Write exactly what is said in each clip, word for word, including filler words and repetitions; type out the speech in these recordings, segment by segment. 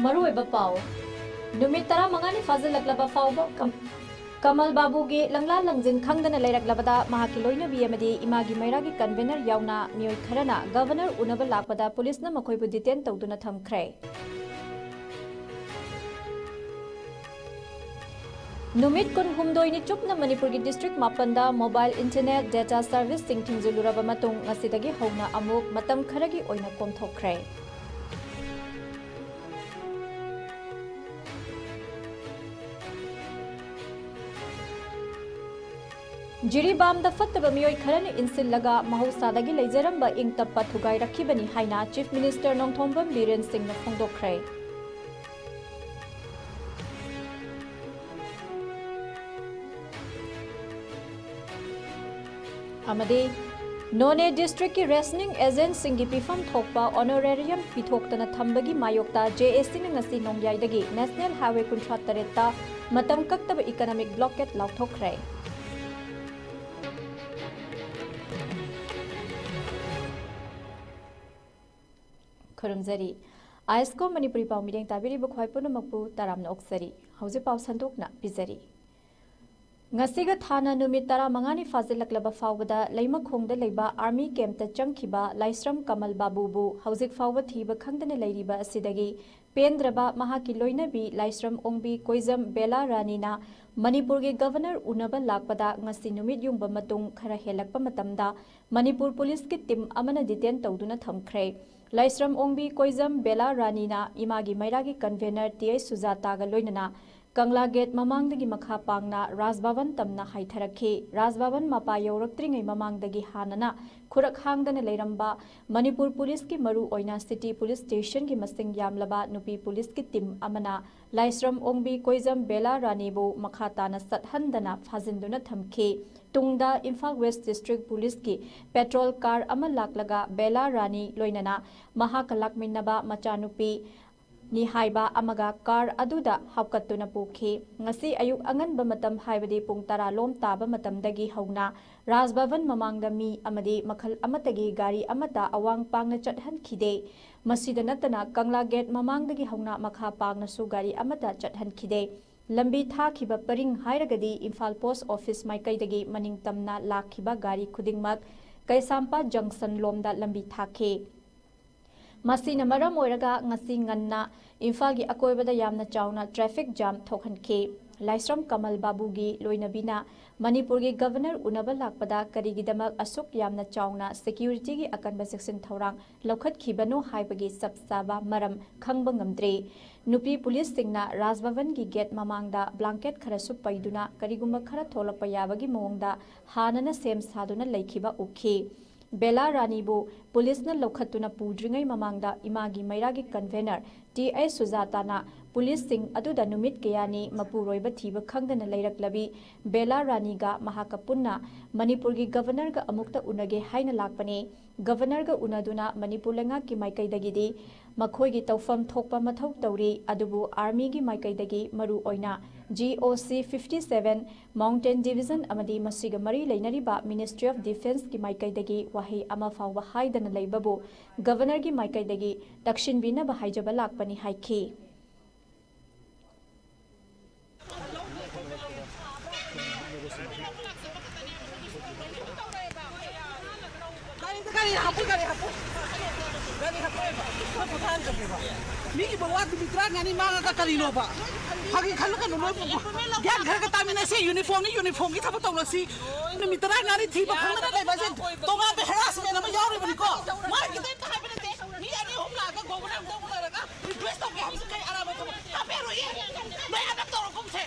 ꯃꯔꯨꯑꯣꯏꯕ ꯄꯥꯎ꯫ ꯅꯨꯃꯤꯠ ꯇꯔꯥꯃꯉꯥꯅꯤ ꯐꯥꯖꯤꯜꯂꯛꯂꯕ ꯐꯥꯎꯕ ꯀꯝ-, ꯀꯃꯜ ꯕꯥꯕꯨꯒꯤ ꯂꯪꯂꯥ ꯂꯪꯖꯤꯟ ꯈꯪꯗꯅ ꯂꯩꯔꯛꯂꯕꯗ ꯃꯍꯥꯛꯀꯤ ꯂꯣꯏꯅꯕꯤ ꯑꯃꯗꯤ ꯏꯃꯥꯒꯤ ꯃꯩꯔꯥꯒꯤ convener ꯌꯥꯎꯅ ꯃꯤꯑꯣꯏ ꯈꯔꯅ governor ꯎꯅꯕ ꯂꯥꯛꯄꯗ ꯄꯨꯂꯤꯁꯅ ꯃꯈꯣꯏꯕꯨ detain ꯇꯧꯗꯨꯅ ꯊꯝꯈ꯭ꯔꯦ꯫ ꯅꯨꯃꯤꯠ ꯀꯨꯟꯍꯨꯝꯗꯣꯏꯅꯤ ꯆꯨꯞꯅ ꯃꯅꯤꯄꯨꯔꯒꯤ district ꯃꯥꯄꯟꯗ mobile internet data serviceꯁꯤꯡ ꯊꯤꯡꯖꯤꯜꯂꯨꯔꯕ ꯃꯇꯨꯡ, ꯉꯁꯤꯗꯒꯤ ꯍꯧꯅ ꯑꯃꯨꯛ ꯃꯇꯝ ꯈꯔꯒꯤ ꯑꯣꯏꯅ ꯀꯣꯝꯊꯣꯛꯈ꯭ꯔꯦ꯫ ꯖꯤꯔꯤꯕꯥꯝꯗ ꯐꯠꯇꯕ ꯃꯤꯑꯣꯏ ꯈꯔꯅ ꯏꯟꯁꯤꯜꯂꯒ ꯃꯍꯧꯁꯥꯗꯒꯤ ꯂꯩꯖꯔꯝꯕ ꯏꯪ ꯇꯞꯄ ꯊꯨꯒꯥꯏꯔꯛꯈꯤꯕꯅꯤ ꯍꯥꯏꯅ Chief Minister ꯅꯣꯡꯊꯣꯝꯕꯝ ꯕꯤꯔꯦꯟ ꯁꯤꯡꯅ ꯐꯣꯡꯗꯣꯛꯈ꯭ꯔꯦ꯫ ꯑꯃꯗꯤ ꯅꯣꯅꯦ districtꯀꯤ rationing agentꯁꯤꯡꯒꯤ ꯄꯤꯐꯝ ꯊꯣꯛꯄ honorarium ꯄꯤꯊꯣꯛꯇꯅ ꯊꯝꯕꯒꯤ ꯃꯥꯌꯣꯛꯇ JACꯅ ꯉꯁꯤ ꯅꯣꯡꯌꯥꯏꯗꯒꯤ National Highway ꯀꯨꯟꯊ꯭ꯔꯥ ꯇꯔꯦꯠꯇ ꯃꯇꯝ ꯀꯛꯇꯕ economic blockade ꯂꯥꯎꯊꯣꯛꯈ꯭ꯔꯦ꯫ ꯈꯨꯔꯨꯝꯖꯔꯤ꯫ ISCO ꯃꯅꯤꯄꯨꯔꯤ ꯄꯥꯎ ꯃꯤꯠꯌꯦꯡ ꯇꯥꯕꯤꯔꯤꯕ ꯈ꯭ꯋꯥꯏ ꯄꯨꯝꯅꯃꯛꯄꯨ ꯇꯔꯥꯝꯅ ꯑꯣꯛꯆꯔꯤ꯫ ꯍꯧꯖꯤꯛ ꯄꯥꯎ ꯁꯟꯗꯣꯛꯅ ꯄꯤꯖꯔꯤ꯫ ꯉꯁꯤꯒ ꯊꯥꯅ ꯅꯨꯃꯤꯠ ꯇꯔꯥꯃꯉꯥꯅꯤ ꯐꯥꯖꯤꯜꯂꯛꯂꯕ ꯐꯥꯎꯕꯗ ꯂꯩꯃꯈꯣꯡꯗ ꯂꯩꯕ army campꯇ ꯆꯪꯈꯤꯕ ꯂꯥꯏꯁ꯭ꯔꯝ ꯀꯃꯜ ꯕꯥꯕꯨꯕꯨ ꯍꯧꯖꯤꯛ ꯐꯥꯎꯕ ꯊꯤꯕ ꯈꯪꯗꯅ ꯂꯩꯔꯤꯕ ꯑꯁꯤꯗꯒꯤ ꯄꯦꯟꯗ꯭ꯔꯕ ꯃꯍꯥꯛꯀꯤ ꯂꯣꯏꯅꯕꯤ ꯂꯥꯏꯁ꯭ꯔꯝ ꯑꯣꯡꯕꯤ ꯀꯣꯏꯖꯝ ꯕꯦꯂꯥ ꯔꯥꯅꯤꯅ ꯃꯅꯤꯄꯨꯔꯒꯤ governor ꯎꯅꯕ ꯂꯥꯛꯄꯗ ꯉꯁꯤ ꯅꯨꯃꯤꯠ ꯌꯨꯡꯕ ꯃꯇꯨꯡ ꯈꯔ ꯍꯦꯜꯂꯛꯄ ꯃꯇꯝꯗ ꯃꯅꯤꯄꯨꯔ ꯄꯨꯂꯤꯁꯀꯤ team ꯑꯃꯅ detain ꯇꯧꯗꯨꯅ ꯊꯝꯈ꯭ꯔꯦ꯫ ꯂꯥꯏꯁ꯭ꯔꯝ ꯑꯣꯡꯕꯤ ꯀꯣꯏꯖꯝ ꯕꯦꯂꯥ ꯔꯥꯅꯤꯅ ꯏꯃꯥꯒꯤ ꯃꯩꯔꯥꯒꯤ convener ꯇꯤ ꯑꯩꯆ ꯁꯨꯖꯥꯇꯥꯒ ꯂꯣꯏꯅꯅ ꯀꯪꯂꯥ gate ꯃꯃꯥꯡꯗꯒꯤ ꯃꯈꯥ ꯄꯥꯡꯅ ꯔꯥꯖ ꯚꯕꯟ ꯇꯝꯅ ꯍꯥꯏꯊꯔꯛꯈꯤ꯫ ꯔꯥꯖ ꯚꯕꯟ ꯃꯄꯥ ꯌꯧꯔꯛꯇ꯭ꯔꯤꯉꯩ ꯃꯃꯥꯡꯗꯒꯤ ꯍꯥꯟꯅꯅ ꯈꯨꯔꯛ ꯍꯥꯡꯗꯅ ꯂꯩꯔꯝꯕ ꯃꯅꯤꯄꯨꯔ ꯄꯨꯂꯤꯁꯀꯤ ꯃꯔꯨ ꯑꯣꯏꯅ city police stationꯒꯤ ꯃꯁꯤꯡ ꯌꯥꯝꯂꯕ ꯅꯨꯄꯤ ꯄꯨꯂꯤꯁꯀꯤ team ꯑꯃꯅ ꯂꯥꯏꯁ꯭ꯔꯝ ꯑꯣꯡꯕꯤ ꯀꯣꯏꯖꯝ ꯕꯦꯂꯥ ꯔꯥꯅꯤꯕꯨ ꯃꯈꯥ ꯇꯥꯅ ꯆꯠꯍꯟꯗꯅ ꯐꯥꯖꯤꯟꯗꯨꯅ ꯊꯝꯈꯤ꯫ ꯇꯨꯡꯗ ꯏꯝꯐꯥꯜ West District ꯄꯨꯂꯤꯁꯀꯤ patrol car ꯑꯃ ꯂꯥꯛꯂꯒ ꯕꯦꯂꯥ ꯔꯥꯅꯤ ꯂꯣꯏꯅꯅ ꯃꯍꯥꯛꯀ ꯂꯥꯛꯃꯤꯟꯅꯕ ꯃꯆꯥꯅꯨꯄꯤ ꯅꯤ ꯍꯥꯏꯕ ꯑꯃꯒ ꯀꯥꯔ ꯑꯗꯨꯗ ꯍꯥꯞꯀꯠꯇꯨꯅ ꯄꯨꯈꯤ꯫ ꯉꯁꯤ ꯑꯌꯨꯛ ꯑꯉꯟꯕ ꯃꯇꯝ, ꯍꯥꯏꯕꯗꯤ ꯄꯨꯡ ꯇꯔꯥ ꯂꯣꯝ ꯇꯥꯕ ꯃꯇꯝꯗꯒꯤ ꯍꯧꯅ ꯔꯥꯖ ꯚꯕꯟ ꯃꯃꯥꯡꯗ ꯃꯤ ꯑꯃꯗꯤ ꯃꯈꯜ ꯑꯃꯠꯇꯒꯤ ꯒꯥꯔꯤ ꯑꯃꯠꯇ ꯑꯋꯥꯡ ꯄꯥꯡꯅ ꯆꯠꯍꯟꯈꯤꯗꯦ꯫ ꯃꯁꯤꯗ ꯅꯠꯇꯅ ꯀꯪꯂꯥ ꯒꯦꯠ ꯃꯃꯥꯡꯗꯒꯤ ꯍꯧꯅ ꯃꯈꯥ ꯄꯥꯡꯅꯁꯨ ꯒꯥꯔꯤ ꯑꯃꯠꯇ ꯆꯠꯍꯟꯈꯤꯗꯦ꯫ ꯂꯝꯕꯤ ꯊꯥꯈꯤꯕ ꯄꯔꯤꯡ ꯍꯥꯏꯔꯒꯗꯤ ꯏꯝꯐꯥꯜ ꯄꯣꯁ ꯑꯣꯐꯤꯁ ꯃꯥꯏꯀꯩꯗꯒꯤ ꯃꯅꯤꯡ ꯇꯝꯅ ꯂꯥꯛꯈꯤꯕ ꯒꯥꯔꯤ ꯈꯨꯗꯤꯡꯃꯛ ꯀꯩꯁꯥꯝꯄꯥꯠ ꯖꯪꯁꯟ ꯂꯣꯝꯗ ꯂꯝꯕꯤ ꯊꯥꯈꯤ꯫ ꯃꯁꯤꯅ ꯃꯔꯝ ꯑꯣꯏꯔꯒ ꯉꯁꯤ ꯉꯟꯅ ꯏꯝꯐꯥꯜꯒꯤ ꯑꯀꯣꯏꯕꯗ ꯌꯥꯝꯅ ꯆꯥꯎꯅ ꯇ꯭ꯔꯥꯐꯤꯛ ꯖꯥꯝ ꯊꯣꯛꯍꯟꯈꯤ꯫ ꯂꯥꯏꯁ꯭ꯔꯝ ꯀꯃꯜ ꯕꯥꯕꯨꯒꯤ ꯂꯣꯏꯅꯕꯤꯅ ꯃꯅꯤꯄꯨꯔꯒꯤ ꯒꯕꯔꯅꯔ ꯎꯅꯕ ꯂꯥꯛꯄꯗ ꯀꯔꯤꯒꯤꯗꯃꯛ ꯑꯁꯨꯛ ꯌꯥꯝꯅ ꯆꯥꯎꯅ ꯁꯦꯀ꯭ꯌꯨꯔꯤꯇꯤꯒꯤ ꯑꯀꯟꯕ ꯆꯦꯛꯁꯤꯟ ꯊꯧꯔꯥꯡ ꯂꯧꯈꯠꯈꯤꯕꯅꯣ ꯍꯥꯏꯕꯒꯤ ꯆꯞ ꯆꯥꯕ ꯃꯔꯝ ꯈꯪꯕ ꯉꯝꯗ꯭ꯔꯤ꯫ ꯅꯨꯄꯤ ꯄꯨꯂꯤꯁꯁꯤꯡꯅ ꯔꯥꯖ ꯚꯕꯟꯒꯤ ꯒꯦꯠ ꯃꯃꯥꯡꯗ ꯕ꯭ꯂꯥꯡꯀꯦꯠ ꯈꯔꯁꯨ ꯄꯩꯗꯨꯅ ꯀꯔꯤꯒꯨꯝꯕ ꯈꯔ ꯊꯣꯛꯂꯛꯄ ꯌꯥꯕꯒꯤ ꯃꯑꯣꯡꯗ ꯍꯥꯟꯅꯅ ꯁꯦꯝ ꯁꯥꯗꯨꯅ ꯂꯩꯈꯤꯕ ꯎꯈꯤ꯫ ꯕꯦꯂꯥ ꯔꯥꯅꯤꯕꯨ ꯄꯨꯂꯤꯁꯅ ꯂꯧꯈꯠꯇꯨꯅ ꯄꯨꯗ꯭ꯔꯤꯉꯩ ꯃꯃꯥꯡꯗ ꯏꯃꯥꯒꯤ ꯃꯩꯔꯥꯒꯤ ꯀꯟꯚꯦꯅꯔ ꯇꯤ ꯑꯩꯆ ꯁꯨꯖꯥꯇꯥꯅ ꯄꯨꯂꯤꯁꯁꯤꯡ ꯑꯗꯨꯗ ꯅꯨꯃꯤꯠ ꯀꯌꯥꯅꯤ ꯃꯄꯨꯔꯣꯏꯕ ꯊꯤꯕ ꯈꯪꯗꯅ ꯂꯩꯔꯛꯂꯕꯤ ꯕꯦꯂꯥ ꯔꯥꯅꯤꯒ ꯃꯍꯥꯛꯀ ꯄꯨꯟꯅ ꯃꯅꯤꯄꯨꯔꯒꯤ ꯒꯕꯔꯅꯔꯒ ꯑꯃꯨꯛꯇ ꯎꯅꯒꯦ ꯍꯥꯏꯅ ꯂꯥꯛꯄꯅꯤ꯫ ꯒꯕꯔꯅꯔꯒ ꯎꯅꯗꯨꯅ ꯃꯅꯤꯄꯨꯔ ꯂꯩꯉꯥꯛꯀꯤ ꯃꯥꯏꯀꯩꯗꯒꯤꯗꯤ ꯃꯈꯣꯏꯒꯤ ꯇꯧꯐꯝ ꯊꯣꯛꯄ ꯃꯊꯧ ꯇꯧꯔꯤ, ꯑꯗꯨꯕꯨ ꯑꯥꯔꯃꯤꯒꯤ ꯃꯥꯏꯀꯩꯗꯒꯤ ꯃꯔꯨ ꯑꯣꯏꯅ ꯖꯤ ꯑꯣ ꯁꯤ ꯐꯤꯐꯇꯤ ꯁꯚꯦꯟ, ꯃꯥꯎꯟꯇꯦꯟ ꯗꯤꯚꯤꯖꯟ ꯑꯃꯗꯤ ꯃꯁꯤꯒ ꯃꯔꯤ ꯂꯩꯅꯔꯤꯕ ꯃꯤꯅꯤꯁꯇ꯭ꯔꯤ ꯑꯣꯐ ꯗꯤꯐꯦꯟꯁꯀꯤ ꯃꯥꯏꯀꯩꯗꯒꯤ ꯋꯥꯍꯩ ꯑꯃ ꯐꯥꯎꯕ ꯍꯥꯏꯗꯅ ꯂꯩꯕꯕꯨ ꯒꯕꯔꯅꯔꯒꯤ ꯃꯥꯏꯀꯩꯗꯒꯤ ꯇꯛꯁꯤꯟꯕꯤꯅꯕ ꯍꯥꯏꯖꯕ ꯂꯥꯛꯄꯅꯤ ꯍꯥꯏꯈꯤ꯫ ꯒꯥꯔꯤ ꯍꯥꯞꯄꯨ, ꯒꯥꯔꯤ ꯍꯥꯞꯄꯨ꯫ ꯒꯥꯔꯤ ꯍꯥꯞꯄꯨ꯫ ꯃꯤꯒꯤ ꯃꯋꯥ ꯅꯨꯃꯤꯠ ꯇꯔꯥꯃꯉꯥꯅꯤ ꯃꯥꯡꯉꯒ ꯀꯔꯤꯅꯣꯕ? ꯐꯥꯒꯤ ꯈꯜꯂꯨ ꯀꯩꯅꯣ, ꯅꯣꯏ ꯒ꯭ꯌꯥꯟ ꯈꯔꯒ ꯇꯥꯃꯤꯟꯅꯁꯤ꯫ ꯌꯨꯅꯤꯐꯣꯔꯝꯅꯤ, ꯌꯨꯅꯤꯐꯣꯔꯝꯒꯤ ꯊꯕꯛ ꯇꯧꯔꯁꯤ꯫ ꯅꯨꯃꯤꯠ ꯇꯔꯥꯃꯉꯥꯅꯤ ꯊꯤꯕ ꯈꯪꯗꯅ ꯂꯩꯕꯁꯦ ꯇꯣꯉꯥꯟꯕ ꯍꯦꯔꯥꯁꯃꯦꯟ ꯑꯃ ꯌꯥꯎꯔꯤꯕꯅꯤꯀꯣ꯫ ꯃꯥꯒꯤꯗꯤ ꯑꯝꯇ ꯍꯥꯏꯕ ꯅꯠꯇꯦ꯫ ꯃꯤ ꯑꯅꯤ ꯑꯍꯨꯝ ꯂꯥꯛꯑꯒ ꯒꯣꯕꯔꯅꯔ ꯑꯝꯇ ꯎꯅꯔꯒ ꯔꯤꯀ꯭ꯋꯦꯁ ꯇꯧꯒꯦ ꯍꯥꯏꯕꯁꯦ ꯀꯩ ꯑꯔꯥꯟꯕ ꯊꯕꯛ? ꯍꯥꯞꯄꯦꯔꯣꯏꯌꯦ꯫ ꯅꯣꯏ ꯑꯗꯨꯝ ꯇꯧꯔꯣ ꯀꯨꯝꯁꯦ꯫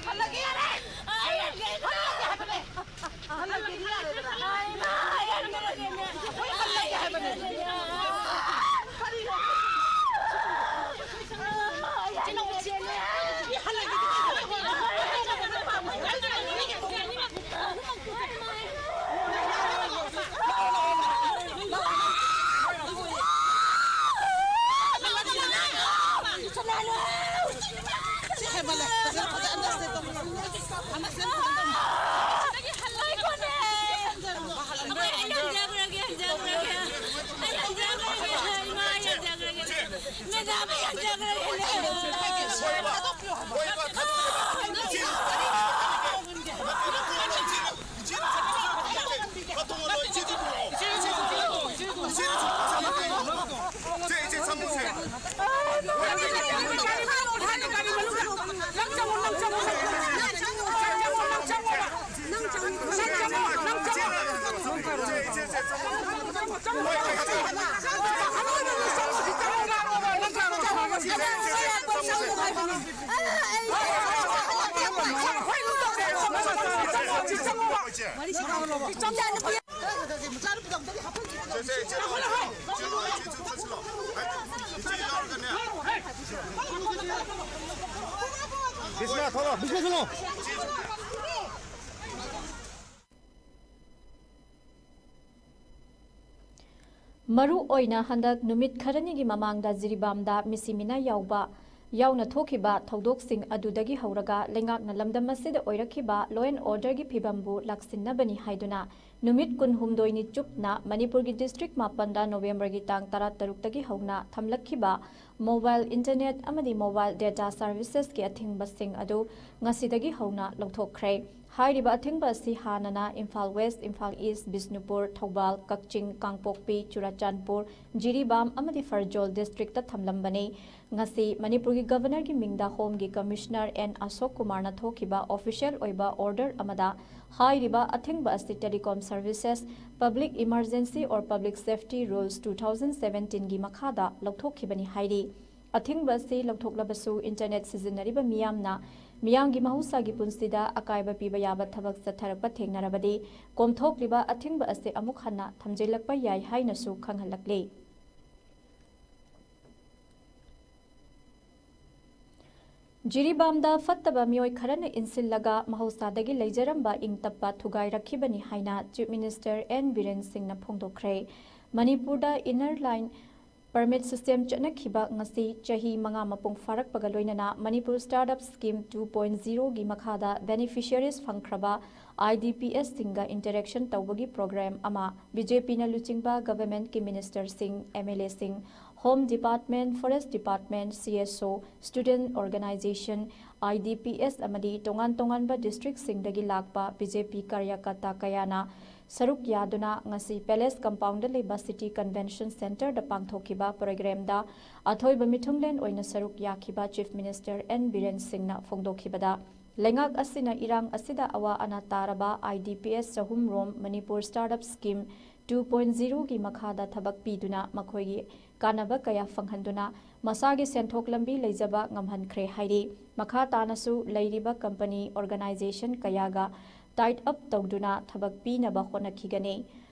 ꯍꯜꯂꯒꯦ ꯌꯥꯔꯦ! ꯑꯩ ꯍꯜꯂꯒꯦ ꯍꯥꯏꯕꯅꯦ! ꯍꯜꯂꯒꯦꯗꯤ ꯌꯥꯔꯦꯗꯅ! ꯑꯩ ꯍꯜꯂꯒꯦ ꯍꯥꯏꯕꯅꯦ! ꯀꯔꯤꯅꯣ? ꯏꯆꯦ ꯅꯥꯎꯕꯤ ꯆꯦꯜꯂꯦ! ꯍꯜꯂꯒꯦꯗꯤ ꯀꯩꯅꯣ? ꯕꯤꯁꯅꯥ, ꯊꯣꯛꯂꯛꯑꯣ꯫ ꯕꯤꯁꯅꯥ, ꯊꯣꯛꯂꯛꯑꯣ꯫ ꯃꯔꯨ ꯑꯣꯏꯅ ꯍꯟꯗꯛ ꯅꯨꯃꯤꯠ ꯈꯔꯅꯤꯒꯤ ꯃꯃꯥꯡꯗ ꯖꯤꯔꯤꯕꯥꯝꯗ ꯃꯤꯁꯤ ꯃꯤꯅꯥ ꯌꯥꯎꯕ ꯌꯥꯎꯅ ꯊꯣꯛꯈꯤꯕ ꯊꯧꯗꯣꯛꯁꯤꯡ ꯑꯗꯨꯗꯒꯤ ꯍꯧꯔꯒ ꯂꯩꯉꯥꯛꯅ ꯂꯝꯗꯝ ꯑꯁꯤꯗ ꯑꯣꯏꯔꯛꯈꯤꯕ law and orderꯒꯤ ꯐꯤꯕꯝꯕꯨ ꯂꯥꯛꯁꯤꯟꯅꯕꯅꯤ ꯍꯥꯏꯗꯨꯅ ꯅꯨꯃꯤꯠ ꯀꯨꯟꯍꯨꯝꯗꯣꯏꯅꯤ ꯆꯨꯞꯅ ꯃꯅꯤꯄꯨꯔꯒꯤ district ꯃꯥꯄꯟꯗ Novemberꯒꯤ ꯇꯥꯡ ꯇꯔꯥꯇꯔꯨꯛꯇꯒꯤ ꯍꯧꯅ ꯊꯝꯂꯛꯈꯤꯕ mobile internet ꯑꯃꯗꯤ mobile data servicesꯀꯤ ꯑꯊꯤꯡꯕꯁꯤꯡ ꯑꯗꯨ ꯉꯁꯤꯗꯒꯤ ꯍꯧꯅ ꯂꯧꯊꯣꯛꯈ꯭ꯔꯦ꯫ ꯍꯥꯏꯔꯤꯕ ꯑꯊꯤꯡꯕ ꯑꯁꯤ ꯍꯥꯟꯅꯅ ꯏꯝꯐꯥꯜ West, ꯏꯝꯐꯥꯜ East, ꯕꯤꯁꯅꯨꯄꯨꯔ, ꯊꯧꯕꯥꯜ, ꯀꯛꯆꯤꯡ, ꯀꯥꯡꯄꯣꯛꯄꯤ, ꯆꯨꯔꯥꯆꯥꯟꯄꯨꯔ, ꯖꯤꯔꯤꯕꯥꯝ ꯑꯃꯗꯤ ꯐꯔꯖꯣꯜ districtꯇ ꯊꯝꯂꯝꯕꯅꯤ꯫ ꯉꯁꯤ ꯃꯅꯤꯄꯨꯔꯒꯤ Governorꯒꯤ ꯃꯤꯡꯗ Homeꯒꯤ Commissioner ꯑꯦꯟ ꯑꯁꯣꯛ ꯀꯨꯃꯥꯔꯅ ꯊꯣꯛꯈꯤꯕ official ꯑꯣꯏꯕ order ꯑꯃꯗ ꯍꯥꯏꯔꯤꯕ ꯑꯊꯤꯡꯕ ꯑꯁꯤ Telecom Services, Public Emergency or Public Safety Rules two thousand seventeenꯒꯤ ꯃꯈꯥꯗ ꯂꯧꯊꯣꯛꯈꯤꯕꯅꯤ ꯍꯥꯏꯔꯤ꯫ ꯑꯊꯤꯡꯕ ꯑꯁꯤ ꯂꯧꯊꯣꯛꯂꯕꯁꯨ internet ꯁꯤꯖꯤꯟꯅꯔꯤꯕ ꯃꯤꯌꯥꯝꯅ ꯃꯤꯌꯥꯝꯒꯤ ꯃꯍꯧꯁꯥꯒꯤ ꯄꯨꯟꯁꯤꯗ ꯑꯀꯥꯏꯕ ꯄꯤꯕ ꯌꯥꯕ ꯊꯕꯛ ꯆꯠꯊꯔꯛꯄ ꯊꯦꯡꯅꯔꯕꯗꯤ ꯀꯣꯝꯊꯣꯛꯂꯤꯕ ꯑꯊꯤꯡꯕ ꯑꯁꯤ ꯑꯃꯨꯛ ꯍꯟꯅ ꯊꯝꯖꯤꯜꯂꯛꯄ ꯌꯥꯏ ꯍꯥꯏꯅꯁꯨ ꯈꯪꯍꯜꯂꯛꯂꯤ꯫ ꯖꯤꯔꯤꯕꯥꯝꯗ ꯐꯠꯇꯕ ꯃꯤꯑꯣꯏ ꯈꯔꯅ ꯏꯟꯁꯤꯜꯂꯒ ꯃꯍꯧꯁꯥꯗꯒꯤ ꯂꯩꯖꯔꯝꯕ ꯏꯪ ꯇꯞꯄ ꯊꯨꯒꯥꯏꯔꯛꯈꯤꯕꯅꯤ ꯍꯥꯏꯅ Chief Minister N ꯕꯤꯔꯦꯟ ꯁꯤꯡꯅ ꯐꯣꯡꯗꯣꯛꯈ꯭ꯔꯦ꯫ ꯃꯅꯤꯄꯨꯔꯗ Inner Line Permit System ꯆꯠꯅꯈꯤꯕ ꯉꯁꯤ ꯆꯍꯤ ꯃꯉꯥ ꯃꯄꯨꯡ ꯐꯥꯔꯛꯄꯒ ꯂꯣꯏꯅꯅ Manipur Startup Scheme two point zero ꯒꯤ ꯃꯈꯥꯗ beneficiaries ꯐꯪꯈ꯭ꯔꯕ IDPs ꯁꯤꯡꯒ interaction ꯇꯧꯕꯒꯤ program ꯑꯃ BJPꯅ ꯂꯨꯆꯤꯡꯕ governmentꯀꯤ ministerꯁꯤꯡ, MLAꯁꯤꯡ, Home Department, Forest Department, CSO, student organization, IDPs ꯑꯃꯗꯤ ꯇꯣꯉꯥꯟ ꯇꯣꯉꯥꯟꯕ districtꯁꯤꯡꯗꯒꯤ ꯂꯥꯛꯄ BJP ꯀꯥꯔꯌꯀꯔꯇꯥ ꯀꯌꯥꯅ ꯁꯔꯨꯛ ꯌꯥꯗꯨꯅ ꯉꯁꯤ Palace Compoundꯗ ꯂꯩꯕ City Convention Centreꯗ ꯄꯥꯡꯊꯣꯛꯈꯤꯕ programꯗ ꯑꯊꯣꯏꯕ ꯃꯤꯊꯨꯡꯂꯦꯟ ꯑꯣꯏꯅ ꯁꯔꯨꯛ ꯌꯥꯈꯤꯕ Chief Minister N ꯕꯤꯔꯦꯟ ꯁꯤꯡꯅ ꯐꯣꯡꯗꯣꯛꯈꯤꯕꯗ, ꯂꯩꯉꯥꯛ ꯑꯁꯤꯅ ꯏꯔꯥꯡ ꯑꯁꯤꯗ ꯑꯋꯥ ꯑꯅꯥ ꯇꯥꯔꯕ IDPs ꯆꯍꯨꯝ ꯔꯣꯝ Manipur Startup Scheme two point zero ꯒꯤ ꯃꯈꯥꯗ ꯊꯕꯛ ꯄꯤꯗꯨꯅ ꯃꯈꯣꯏꯒꯤ ꯀꯥꯟꯅꯕ ꯀꯌꯥ ꯐꯪꯍꯟꯗꯨꯅ ꯃꯁꯥꯒꯤ ꯁꯦꯟꯊꯣꯛ ꯂꯝꯕꯤ ꯂꯩꯖꯕ ꯉꯝꯍꯟꯈ꯭ꯔꯦ ꯍꯥꯏꯔꯤ꯫ ꯃꯈꯥ ꯇꯥꯅꯁꯨ ꯂꯩꯔꯤꯕ company, organization ꯀꯌꯥꯒ tie up ꯇꯧꯗꯨꯅ ꯊꯕꯛ ꯄꯤꯅꯕ ꯍꯣꯠꯅꯈꯤꯒꯅꯤ꯫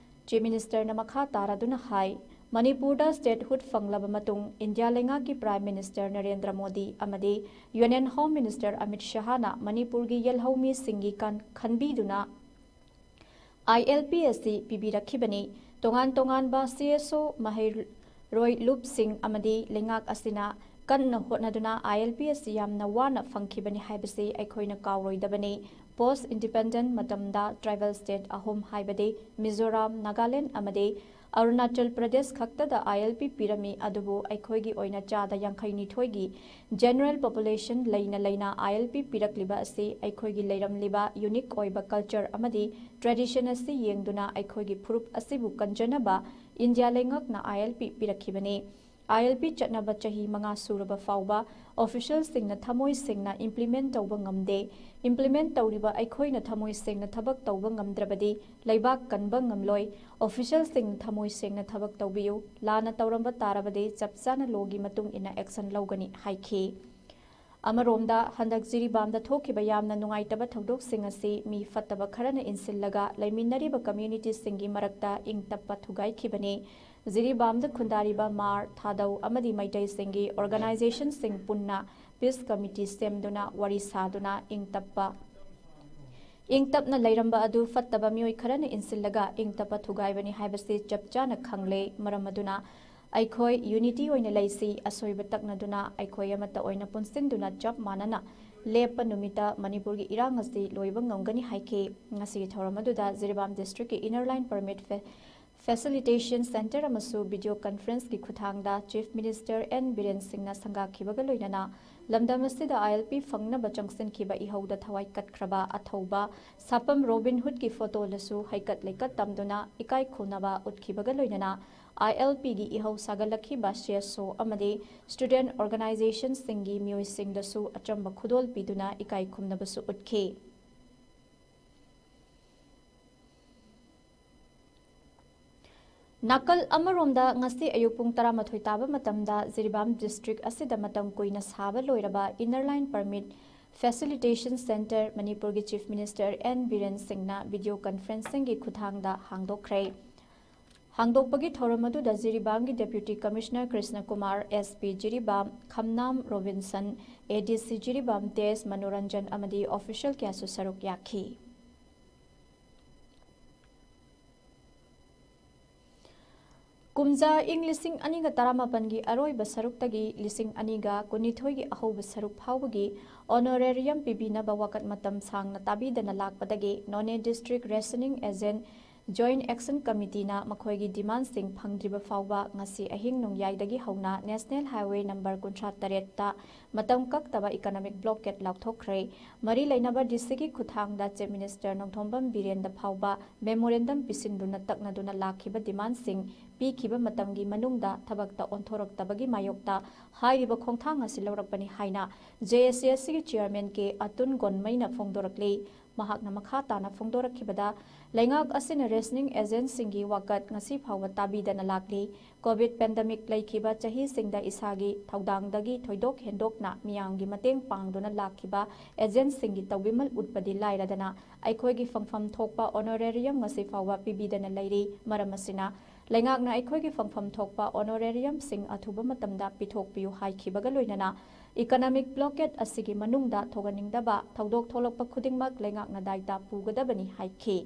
Chief Ministerꯅ ꯃꯈꯥ ꯇꯥꯔꯗꯨꯅ ꯍꯥꯏ, ꯃꯅꯤꯄꯨꯔꯗ statehood ꯐꯪꯂꯕ ꯃꯇꯨꯡ ꯏꯟꯗꯤꯌꯥ ꯂꯩꯉꯥꯛꯀꯤ Prime Minister ꯅꯔꯦꯟꯗ꯭ꯔ ꯃꯣꯗꯤ ꯑꯃꯗꯤ Union Home Minister ꯑꯃꯤꯠ ꯁꯍꯥꯅ ꯃꯅꯤꯄꯨꯔꯒꯤ ꯌꯦꯜꯍꯧꯃꯤꯁꯤꯡꯒꯤ ꯀꯥꯟ-, ꯈꯟꯕꯤꯗꯨꯅ ILP ꯑꯁꯤ ꯄꯤꯕꯤꯔꯛꯈꯤꯕꯅꯤ꯫ ꯇꯣꯉꯥꯟ ꯇꯣꯉꯥꯟꯕ CSO ꯃꯍꯩꯔꯣꯏ ꯂꯨꯞꯁꯤꯡ ꯑꯃꯗꯤ ꯂꯩꯉꯥꯛ ꯑꯁꯤꯅ ꯀꯟꯅ ꯍꯣꯠꯅꯗꯨꯅ ILP ꯑꯁꯤ ꯌꯥꯝꯅ ꯋꯥꯅ ꯐꯪꯈꯤꯕꯅꯤ ꯍꯥꯏꯕꯁꯤ ꯑꯩꯈꯣꯏꯅ ꯀꯥꯎꯔꯣꯏꯗꯕꯅꯤ꯫ Post independent ꯃꯇꯝꯗ tribal state ꯑꯍꯨꯝ ꯍꯥꯏꯕꯗꯤ ꯃꯤꯖꯣꯔꯥꯝ, ꯅꯥꯒꯥꯂꯦꯟ ꯑꯃꯗꯤ ꯑꯔꯨꯅꯥꯆꯜ ꯄ꯭ꯔꯗꯦꯁ ꯈꯛꯇꯗ ILP ꯄꯤꯔꯝꯃꯤ, ꯑꯗꯨꯕꯨ ꯑꯩꯈꯣꯏꯒꯤ ꯑꯣꯏꯅ ꯆꯥꯗ ꯌꯥꯡꯈꯩ ꯅꯤꯊꯣꯏꯒꯤ general population ꯂꯩꯅ ꯂꯩꯅ ILP ꯄꯤꯔꯛꯂꯤꯕ ꯑꯁꯤ ꯑꯩꯈꯣꯏꯒꯤ ꯂꯩꯔꯝꯂꯤꯕ unique ꯑꯣꯏꯕ culture ꯑꯃꯗꯤ tradition ꯑꯁꯤ ꯌꯦꯡꯗꯨꯅ ꯑꯩꯈꯣꯏꯒꯤ ꯐꯨꯔꯨꯞ ꯑꯁꯤꯕꯨ ꯀꯟꯖꯅꯕ ꯏꯟꯗꯤꯌꯥ ꯂꯩꯉꯥꯛꯅ ILP ꯄꯤꯔꯛꯈꯤꯕꯅꯤ꯫ ILP ꯆꯠꯅꯕ ꯆꯍꯤ ꯃꯉꯥ ꯁꯨꯔꯕ ꯐꯥꯎꯕ officialꯁꯤꯡꯅ ꯊꯃꯣꯏ ꯁꯦꯡꯅ implement ꯇꯧꯕ ꯉꯝꯗꯦ꯫ Implement ꯇꯧꯔꯤꯕ ꯑꯩꯈꯣꯏꯅ ꯊꯃꯣꯏ ꯁꯦꯡꯅ ꯊꯕꯛ ꯇꯧꯕ ꯉꯝꯗ꯭ꯔꯕꯗꯤ ꯂꯩꯕꯥꯛ ꯀꯟꯕ ꯉꯝꯂꯣꯏ꯫ Officialꯁꯤꯡꯅ ꯊꯃꯣꯏ ꯁꯦꯡꯅ ꯊꯕꯛ ꯇꯧꯕꯤꯌꯨ꯫ ꯂꯥꯟꯅ ꯇꯧꯔꯝꯕ ꯇꯥꯔꯕꯗꯤ ꯆꯞ ꯆꯥꯅ lawꯒꯤ ꯃꯇꯨꯡ ꯏꯟꯅ action ꯂꯧꯒꯅꯤ ꯍꯥꯏꯈꯤ꯫ ꯑꯃꯔꯣꯝꯗ, ꯍꯟꯗꯛ ꯖꯤꯔꯤꯕꯥꯝꯗ ꯊꯣꯛꯈꯤꯕ ꯌꯥꯝꯅ ꯅꯨꯡꯉꯥꯏꯇꯕ ꯊꯧꯗꯣꯛꯁꯤꯡ ꯑꯁꯤ ꯃꯤ ꯐꯠꯇꯕ ꯈꯔꯅ ꯏꯟꯁꯤꯜꯂꯒ ꯂꯩꯃꯤꯟꯅꯔꯤꯕ ꯀꯝꯌꯨꯅꯤꯇꯤꯁꯤꯡꯒꯤ ꯃꯔꯛꯇ ꯏꯪ ꯇꯞꯄ ꯊꯨꯒꯥꯏꯈꯤꯕꯅꯤ꯫ ꯖꯤꯔꯤꯕꯥꯝꯗ ꯈꯨꯟꯗꯥꯔꯤꯕ ꯃꯥꯔ, ꯊꯥꯗꯧ ꯑꯃꯗꯤ ꯃꯩꯇꯩꯁꯤꯡꯒꯤ ꯑꯣꯔꯒꯅꯥꯏꯖꯦꯁꯟꯁꯤꯡ ꯄꯨꯟꯅ ꯄꯤꯁ ꯀꯃꯤꯇꯤ ꯁꯦꯝꯗꯨꯅ ꯋꯥꯔꯤ ꯁꯥꯗꯨꯅ ꯏꯪ ꯇꯞꯄ, ꯏꯪ ꯇꯞꯅ ꯂꯩꯔꯝꯕ ꯑꯗꯨ ꯐꯠꯇꯕ ꯃꯤꯑꯣꯏ ꯈꯔꯅ ꯏꯟꯁꯤꯜꯂꯒ ꯏꯪ ꯇꯞꯄ ꯊꯨꯒꯥꯏꯕꯅꯤ ꯍꯥꯏꯕꯁꯤ ꯆꯞ ꯆꯥꯅ ꯈꯪꯂꯦ꯫ ꯃꯔꯝ ꯑꯗꯨꯅ ꯑꯩꯈꯣꯏ ꯌꯨꯅꯤꯇꯤ ꯑꯣꯏꯅ ꯂꯩꯁꯤ, ꯑꯁꯣꯏꯕ ꯇꯛꯅꯗꯨꯅ ꯑꯩꯈꯣꯏ ꯑꯃꯠꯇ ꯑꯣꯏꯅ ꯄꯨꯟꯁꯤꯟꯗꯨꯅ ꯆꯞ ꯃꯥꯟꯅꯅ ꯂꯦꯞꯄ ꯅꯨꯃꯤꯠꯇ ꯃꯅꯤꯄꯨꯔꯒꯤ ꯏꯔꯥꯡ ꯑꯁꯤ ꯂꯣꯏꯕ ꯉꯝꯒꯅꯤ ꯍꯥꯏꯈꯤ꯫ ꯉꯁꯤꯒꯤ ꯊꯧꯔꯝ ꯑꯗꯨꯗ ꯖꯤꯔꯤꯕꯥꯝ ꯗꯤꯁꯇ꯭ꯔꯤꯛꯀꯤ ꯏꯅꯔ ꯂꯥꯏꯟ ꯄꯔꯃꯤꯠ ꯐꯦ-, ꯐꯦꯁꯤꯂꯤꯇꯦꯁꯟ ꯁꯦꯟꯇꯔ ꯑꯃꯁꯨ ꯚꯤꯗꯤꯑꯣ ꯀꯟꯐꯔꯦꯟꯁꯀꯤ ꯈꯨꯠꯊꯥꯡꯗ ꯆꯤꯐ ꯃꯤꯅꯤꯁꯇꯔ ꯑꯦꯟ ꯕꯤꯔꯦꯟ ꯁꯤꯡꯅ ꯁꯪꯒꯥꯈꯤꯕꯒ ꯂꯣꯏꯅꯅ ꯂꯝꯗꯝ ꯑꯁꯤꯗ ꯑꯥꯏ ꯑꯦꯜ ꯄꯤ ꯐꯪꯅꯕ ꯆꯪꯁꯤꯟꯈꯤꯕ ꯏꯍꯧꯗ ꯊꯋꯥꯏ ꯀꯠꯈ꯭ꯔꯕ ꯑꯊꯧꯕ ꯁꯥꯄꯝ ꯔꯣꯕꯤꯟ ꯍꯨꯗꯀꯤ ꯐꯣꯇꯣꯗꯁꯨ ꯍꯩꯀꯠ ꯂꯩꯀꯠ ꯇꯝꯗꯨꯅ ꯏꯀꯥꯏ ꯈꯨꯝꯅꯕ ꯎꯠꯈꯤꯕꯒ ꯂꯣꯏꯅꯅ ꯑꯥꯏ ꯑꯦꯜ ꯄꯤꯒꯤ ꯏꯍꯧ ꯁꯥꯒꯠꯂꯛꯈꯤꯕ ꯁꯤ ꯑꯦꯁ ꯑꯣ ꯑꯃꯗꯤ ꯁ꯭ꯇꯨꯗꯦꯟꯠ ꯑꯣꯔꯒꯅꯥꯏꯖꯦꯁꯟꯁꯤꯡꯒꯤ ꯃꯤꯑꯣꯏꯁꯤꯡꯗꯁꯨ ꯑꯆꯝꯕ ꯈꯨꯗꯣꯜ ꯄꯤꯗꯨꯅ ꯏꯀꯥꯏ ꯈꯨꯝꯅꯕꯁꯨ ꯎꯠꯈꯤ꯫ ꯅꯥꯀꯜ ꯑꯃꯔꯣꯝꯗ, ꯉꯁꯤ ꯑꯌꯨꯛ ꯄꯨꯡ ꯇꯔꯥꯃꯥꯊꯣꯏ ꯇꯥꯕ ꯃꯇꯝꯗ ꯖꯤꯔꯤꯕꯥꯝ ꯗꯤꯁꯇ꯭ꯔꯤꯛ ꯑꯁꯤꯗ ꯃꯇꯝ ꯀꯨꯏꯅ ꯁꯥꯕ ꯂꯣꯏꯔꯕ inner line permit facilitation centre ꯃꯅꯤꯄꯨꯔꯒꯤ ꯆꯤꯐ ꯃꯤꯅꯤꯁꯇꯔ ꯑꯦꯟ ꯕꯤꯔꯦꯟ ꯁꯤꯡꯅ ꯚꯤꯗꯤꯑꯣ ꯀꯟꯐꯔꯦꯟꯁꯤꯡꯒꯤ ꯈꯨꯠꯊꯥꯡꯗ ꯍꯥꯡꯗꯣꯛꯈ꯭ꯔꯦ꯫ ꯍꯥꯡꯗꯣꯛꯄꯒꯤ ꯊꯧꯔꯝ ꯑꯗꯨꯗ ꯖꯤꯔꯤꯕꯥꯝꯒꯤ deputy commissioner Krishna Kumar, S P Jiribam, Khamnam Robinson, A D C Jiribam ꯇꯦꯖ Manoranjan ꯑꯃꯗꯤ ꯑꯣꯐꯤꯁꯤꯌꯦꯜ ꯀꯌꯥꯁꯨ ꯁꯔꯨꯛ ꯌꯥꯈꯤ꯫ ꯀꯨꯝꯖꯥ ꯏꯪ ꯂꯤꯁꯤꯡ ꯑꯅꯤꯒ ꯇꯔꯥꯃꯥꯄꯟꯒꯤ ꯑꯔꯣꯏꯕ ꯁꯔꯨꯛꯇꯒꯤ ꯂꯤꯁꯤꯡ ꯑꯅꯤꯒ ꯀꯨꯟꯅꯤꯊꯣꯏꯒꯤ ꯑꯍꯧꯕ ꯁꯔꯨꯛ ꯐꯥꯎꯕꯒꯤ ꯑꯣꯅꯣꯔꯦꯔꯤꯌꯝ ꯄꯤꯕꯤꯅꯕ ꯋꯥꯀꯠ ꯃꯇꯝ ꯁꯥꯡꯅ ꯇꯥꯕꯤꯗꯅ ꯂꯥꯛꯄꯗꯒꯤ ꯅꯣꯅꯦ ꯗꯤꯁꯇ꯭ꯔꯤꯛ ꯔꯦꯁꯅꯤꯡ ꯑꯦꯖꯦꯟ ꯖꯣꯏꯟꯠ ꯑꯦꯛꯁꯟ ꯀꯃꯤꯇꯤꯅ ꯃꯈꯣꯏꯒꯤ ꯗꯤꯃꯥꯟꯁꯤꯡ ꯐꯪꯗ꯭ꯔꯤꯕ ꯐꯥꯎꯕ ꯉꯁꯤ ꯑꯍꯤꯡ ꯅꯣꯡꯌꯥꯏꯗꯒꯤ ꯍꯧꯅ ꯅꯦꯁꯅꯦꯜ ꯍꯥꯏꯋꯦ ꯅꯝꯕꯔ ꯀꯨꯟꯊ꯭ꯔꯥ ꯇꯔꯦꯠꯇ ꯃꯇꯝ ꯀꯛꯇꯕ ꯏꯀꯣꯅꯣꯃꯤꯛ ꯕ꯭ꯂꯣꯀꯦꯠ ꯂꯥꯎꯊꯣꯛꯈ꯭ꯔꯦ꯫ ꯃꯔꯤ ꯂꯩꯅꯕ ꯗꯤ ꯁꯤꯒꯤ ꯈꯨꯠꯊꯥꯡꯗ ꯆꯤꯐ ꯃꯤꯅꯤꯁꯇꯔ ꯅꯣꯡꯊꯣꯝꯕꯝ ꯕꯤꯔꯦꯟꯗ ꯐꯥꯎꯕ ꯃꯦꯃꯣꯔꯦꯟꯗꯝ ꯄꯤꯁꯤꯟꯗꯨꯅ ꯇꯛꯅꯗꯨꯅ ꯂꯥꯛꯈꯤꯕ ꯗꯤꯃꯥꯟꯁꯤꯡ ꯄꯤꯈꯤꯕ ꯃꯇꯝꯒꯤ ꯃꯅꯨꯡꯗ ꯊꯕꯛꯇ ꯑꯣꯟꯊꯣꯔꯛꯇꯕꯒꯤ ꯃꯥꯌꯣꯛꯇ ꯍꯥꯏꯔꯤꯕ ꯈꯣꯡꯊꯥꯡ ꯑꯁꯤ ꯂꯧꯔꯛꯄꯅꯤ ꯍꯥꯏꯅ ꯖꯦ ꯑꯦ ꯁꯤ ꯑꯦꯁ ꯁꯤꯒꯤ ꯆꯤꯌꯔꯃꯦꯟ ꯀꯦ ꯑꯇꯨꯟ ꯒꯣꯟꯃꯩꯅ ꯐꯣꯡꯗꯣꯔꯛꯂꯤ꯫ ꯃꯍꯥꯛꯅ ꯃꯈꯥ ꯇꯥꯅ ꯐꯣꯡꯗꯣꯔꯛꯈꯤꯕꯗ, ꯂꯩꯉꯥꯛ ꯑꯁꯤꯅ ꯔꯦꯁꯅꯤꯡ ꯑꯦꯖꯦꯟꯁꯤꯡꯒꯤ ꯋꯥꯀꯠ ꯉꯁꯤ ꯐꯥꯎꯕ ꯇꯥꯕꯤꯗꯅ ꯂꯥꯛꯂꯤ꯫ ꯀꯣꯚꯤꯗ ꯄꯦꯟꯗꯦꯃꯤꯛ ꯂꯩꯈꯤꯕ ꯆꯍꯤꯁꯤꯡꯗ ꯏꯁꯥꯒꯤ ꯊꯧꯗꯥꯡꯗꯒꯤ ꯊꯣꯏꯗꯣꯛ ꯍꯦꯟꯗꯣꯛꯅ ꯃꯤꯌꯥꯝꯒꯤ ꯃꯇꯦꯡ ꯄꯥꯡꯗꯨꯅ ꯂꯥꯛꯈꯤꯕ ꯑꯦꯖꯦꯟꯁꯤꯡꯒꯤ ꯇꯧꯕꯤꯃꯜ ꯎꯠꯄꯗꯤ ꯂꯥꯏꯔꯗꯅ, ꯑꯩꯈꯣꯏꯒꯤ ꯐꯪꯐꯝ ꯊꯣꯛꯄ ꯑꯣꯅꯣꯔꯦꯔꯤꯌꯝ ꯉꯁꯤ ꯐꯥꯎꯕ ꯄꯤꯕꯤꯗꯅ ꯂꯩꯔꯤ꯫ ꯃꯔꯝ ꯑꯁꯤꯅ, ꯂꯩꯉꯥꯛꯅ ꯑꯩꯈꯣꯏꯒꯤ ꯐꯪꯐꯝ ꯊꯣꯛꯄ ꯑꯣꯅꯣꯔꯦꯔꯤꯌꯝꯁꯤꯡ ꯑꯊꯨꯕ ꯃꯇꯝꯗ ꯄꯤꯊꯣꯛꯄꯤꯌꯨ ꯍꯥꯏꯈꯤꯕꯒ ꯂꯣꯏꯅꯅ, ꯏꯀꯣꯅꯣꯃꯤꯛ ꯕ꯭ꯂꯣꯀꯦꯗ ꯑꯁꯤꯒꯤ ꯃꯅꯨꯡꯗ ꯊꯣꯛꯍꯟꯅꯤꯡꯗꯕ ꯊꯧꯗꯣꯛ ꯊꯣꯛꯂꯛꯄ ꯈꯨꯗꯤꯡꯃꯛ ꯂꯩꯉꯥꯛꯅ ꯗꯥꯏꯇ ꯄꯨꯒꯗꯕꯅꯤ ꯍꯥꯏꯈꯤ꯫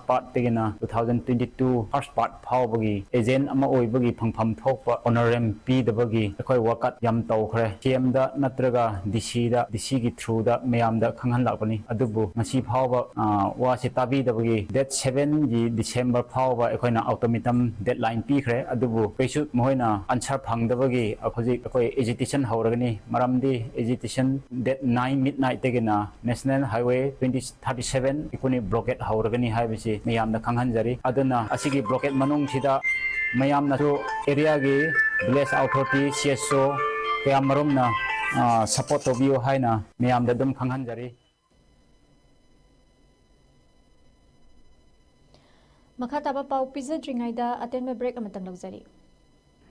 ꯄꯥꯔꯠꯇꯒꯤꯅ two thousand twenty two first part ꯐꯥꯎꯕꯒꯤ ꯑꯦꯖꯦꯟ ꯑꯃ ꯑꯣꯏꯕꯒꯤ ꯐꯪꯐꯝ ꯊꯣꯛꯄ ꯑꯣꯅꯔꯦꯝ ꯄꯤꯗꯕꯒꯤ ꯑꯩꯈꯣꯏ ꯋꯥꯀꯠ ꯌꯥꯝ ꯇꯧꯈ꯭ꯔꯦ꯫ ꯁꯤ ꯑꯦꯝꯗ ꯅꯠꯇ꯭ꯔꯒ ꯗꯤ ꯁꯤꯗ, ꯗꯤ ꯁꯤꯒꯤ ꯊ꯭ꯔꯨꯗ ꯃꯌꯥꯝꯗ ꯈꯪꯍꯜꯂꯛꯄꯅꯤ꯫ ꯑꯗꯨꯕꯨ ꯉꯁꯤ ꯐꯥꯎꯕ, ꯑ, ꯋꯥꯁꯤ ꯇꯥꯕꯤꯗꯕꯒꯤ date seven ꯒꯤ December ꯐꯥꯎꯕ ꯑꯩꯈꯣꯏꯅ ultimatum deadline ꯄꯤꯈ꯭ꯔꯦ꯫ ꯑꯗꯨꯕꯨ ꯀꯩꯁꯨ ꯃꯈꯣꯏꯅ answer ꯐꯪꯗꯕꯒꯤ ꯍꯧꯖꯤꯛ ꯑꯩꯈꯣꯏ agitation ꯍꯧꯔꯒꯅꯤ꯫ ꯃꯔꯝꯗꯤ agitation date nine midnight ꯇꯒꯤꯅ National Highway twenty thirty seven economic blockade ꯍꯧꯔꯒꯅꯤ ꯍꯥꯏꯕꯁꯤ ꯃꯌꯥꯝꯗ ꯈꯪꯍꯟꯖꯔꯤ꯫ ꯑꯗꯨꯅ ꯑꯁꯤꯒꯤ ꯕ꯭ꯂꯣꯀꯦꯗ ꯃꯅꯨꯡꯁꯤꯗ ꯃꯌꯥꯝꯅꯁꯨ ꯑꯦꯔꯤꯌꯥꯒꯤ village authority, C S O ꯀꯌꯥꯃꯔꯨꯝꯅ, ꯑ, support ꯇꯧꯕꯤꯌꯨ ꯍꯥꯏꯅ ꯃꯌꯥꯝꯗ ꯑꯗꯨꯝ ꯈꯪꯍꯟꯖꯔꯤ꯫ ꯃꯈꯥ ꯇꯥꯕ ꯄꯥꯎ ꯄꯤꯖꯗ꯭ꯔꯤꯉꯩꯗ ꯑꯇꯦꯟꯕ ꯕ꯭ꯔꯦꯛ ꯑꯃꯇꯪ ꯂꯧꯖꯔꯤ꯫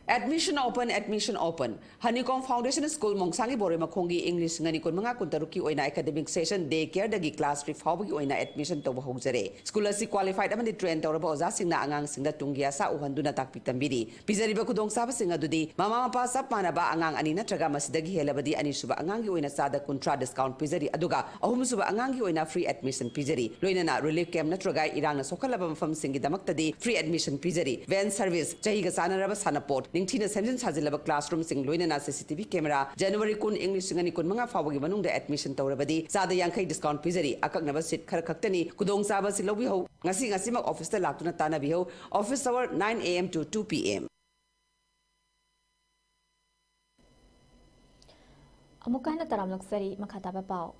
Admission open, admission open. Honeycomb Foundation School, ꯃꯣꯡꯁꯥꯡꯒꯤ ꯕꯣꯔꯣꯏ ꯃꯈꯣꯡꯒꯤ ꯏꯪ ꯂꯤꯁꯤꯡ ꯑꯅꯤ ꯀꯨꯟꯃꯉꯥ ꯀꯨꯟꯇꯔꯨꯛꯀꯤ ꯑꯣꯏꯅ academic session day care ꯗꯒꯤ class three ꯐꯥꯎꯕꯒꯤ ꯑꯣꯏꯅ admission ꯇꯧꯕ ꯍꯧꯖꯔꯦ꯫ School ꯑꯁꯤ qualified ꯑꯃꯗꯤ train ꯇꯧꯔꯕ ꯑꯣꯖꯥꯁꯤꯡꯅ ꯑꯉꯥꯡꯁꯤꯡꯗ ꯇꯨꯡꯒꯤ ꯑꯁꯥ ꯎꯍꯟꯗꯨꯅ ꯇꯥꯛꯄꯤ ꯇꯝꯕꯤꯔꯤ꯫ ꯄꯤꯖꯔꯤꯕ ꯈꯨꯗꯣꯡꯆꯥꯕꯁꯤꯡ ꯑꯗꯨꯗꯤ ꯃꯃꯥ ꯃꯄꯥ ꯆꯞ ꯃꯥꯟꯅꯕ ꯑꯉꯥꯡ ꯑꯅꯤ ꯅꯠꯇ꯭ꯔꯒ ꯃꯁꯤꯗꯒꯤ ꯍꯦꯜꯂꯕꯗꯤ ꯑꯅꯤꯁꯨꯕ ꯑꯉꯥꯡꯒꯤ ꯑꯣꯏꯅ ꯆꯥꯗ ꯀꯨꯟꯊ꯭ꯔꯥ discount ꯄꯤꯖꯔꯤ, ꯑꯗꯨꯒ ꯑꯍꯨꯝꯁꯨꯕ ꯑꯉꯥꯡꯒꯤ ꯑꯣꯏꯅ free admission ꯄꯤꯖꯔꯤ꯫ ꯂꯣꯏꯅꯅ relief camp ꯅꯠꯇ꯭ꯔꯒ ꯏꯔꯥꯡꯅ ꯁꯣꯛꯍꯜꯂꯕ ꯃꯐꯝꯁꯤꯡꯒꯤꯗꯃꯛꯇꯗꯤ free admission ꯄꯤꯖꯔꯤ꯫ Van service, ꯆꯍꯤꯒ ꯆꯥꯟꯅꯔꯕ ꯁꯥꯟꯅꯄꯣꯠ, ꯅꯤꯡꯊꯤꯅ ꯁꯦꯝꯖꯤꯟ ꯁꯥꯖꯤꯜꯂꯕ classroom ꯁꯤꯡ, ꯂꯣꯏꯅꯅ C C T V camera꯫ January ꯀꯨꯟ, ꯏꯪ ꯂꯤꯁꯤꯡ ꯑꯅꯤ ꯀꯨꯟꯃꯉꯥ ꯐꯥꯎꯕꯒꯤ ꯃꯅꯨꯡꯗ admission ꯇꯧꯔꯕꯗꯤ ꯆꯥꯗ ꯌꯥꯡꯈꯩ discount ꯄꯤꯖꯔꯤ꯫ ꯑꯀꯛꯅꯕ seat ꯈꯔ ꯈꯛꯇꯅꯤ꯫ ꯈꯨꯗꯣꯡꯆꯥꯕ ꯑꯁꯤ ꯂꯧꯕꯤꯍꯧ꯫ ꯉꯁꯤ, ꯉꯁꯤꯃꯛ office ꯇ ꯂꯥꯛꯇꯨꯅ ꯇꯥꯟꯅꯕꯤꯍꯧ꯫ Office hour nine A M to two P M꯫ ꯑꯃꯨꯛꯀ ꯍꯟꯅ ꯇꯔꯥꯝꯅ ꯑꯣꯛꯆꯔꯤ꯫ ꯃꯈꯥ ꯇꯥꯕ ꯄꯥꯎ꯫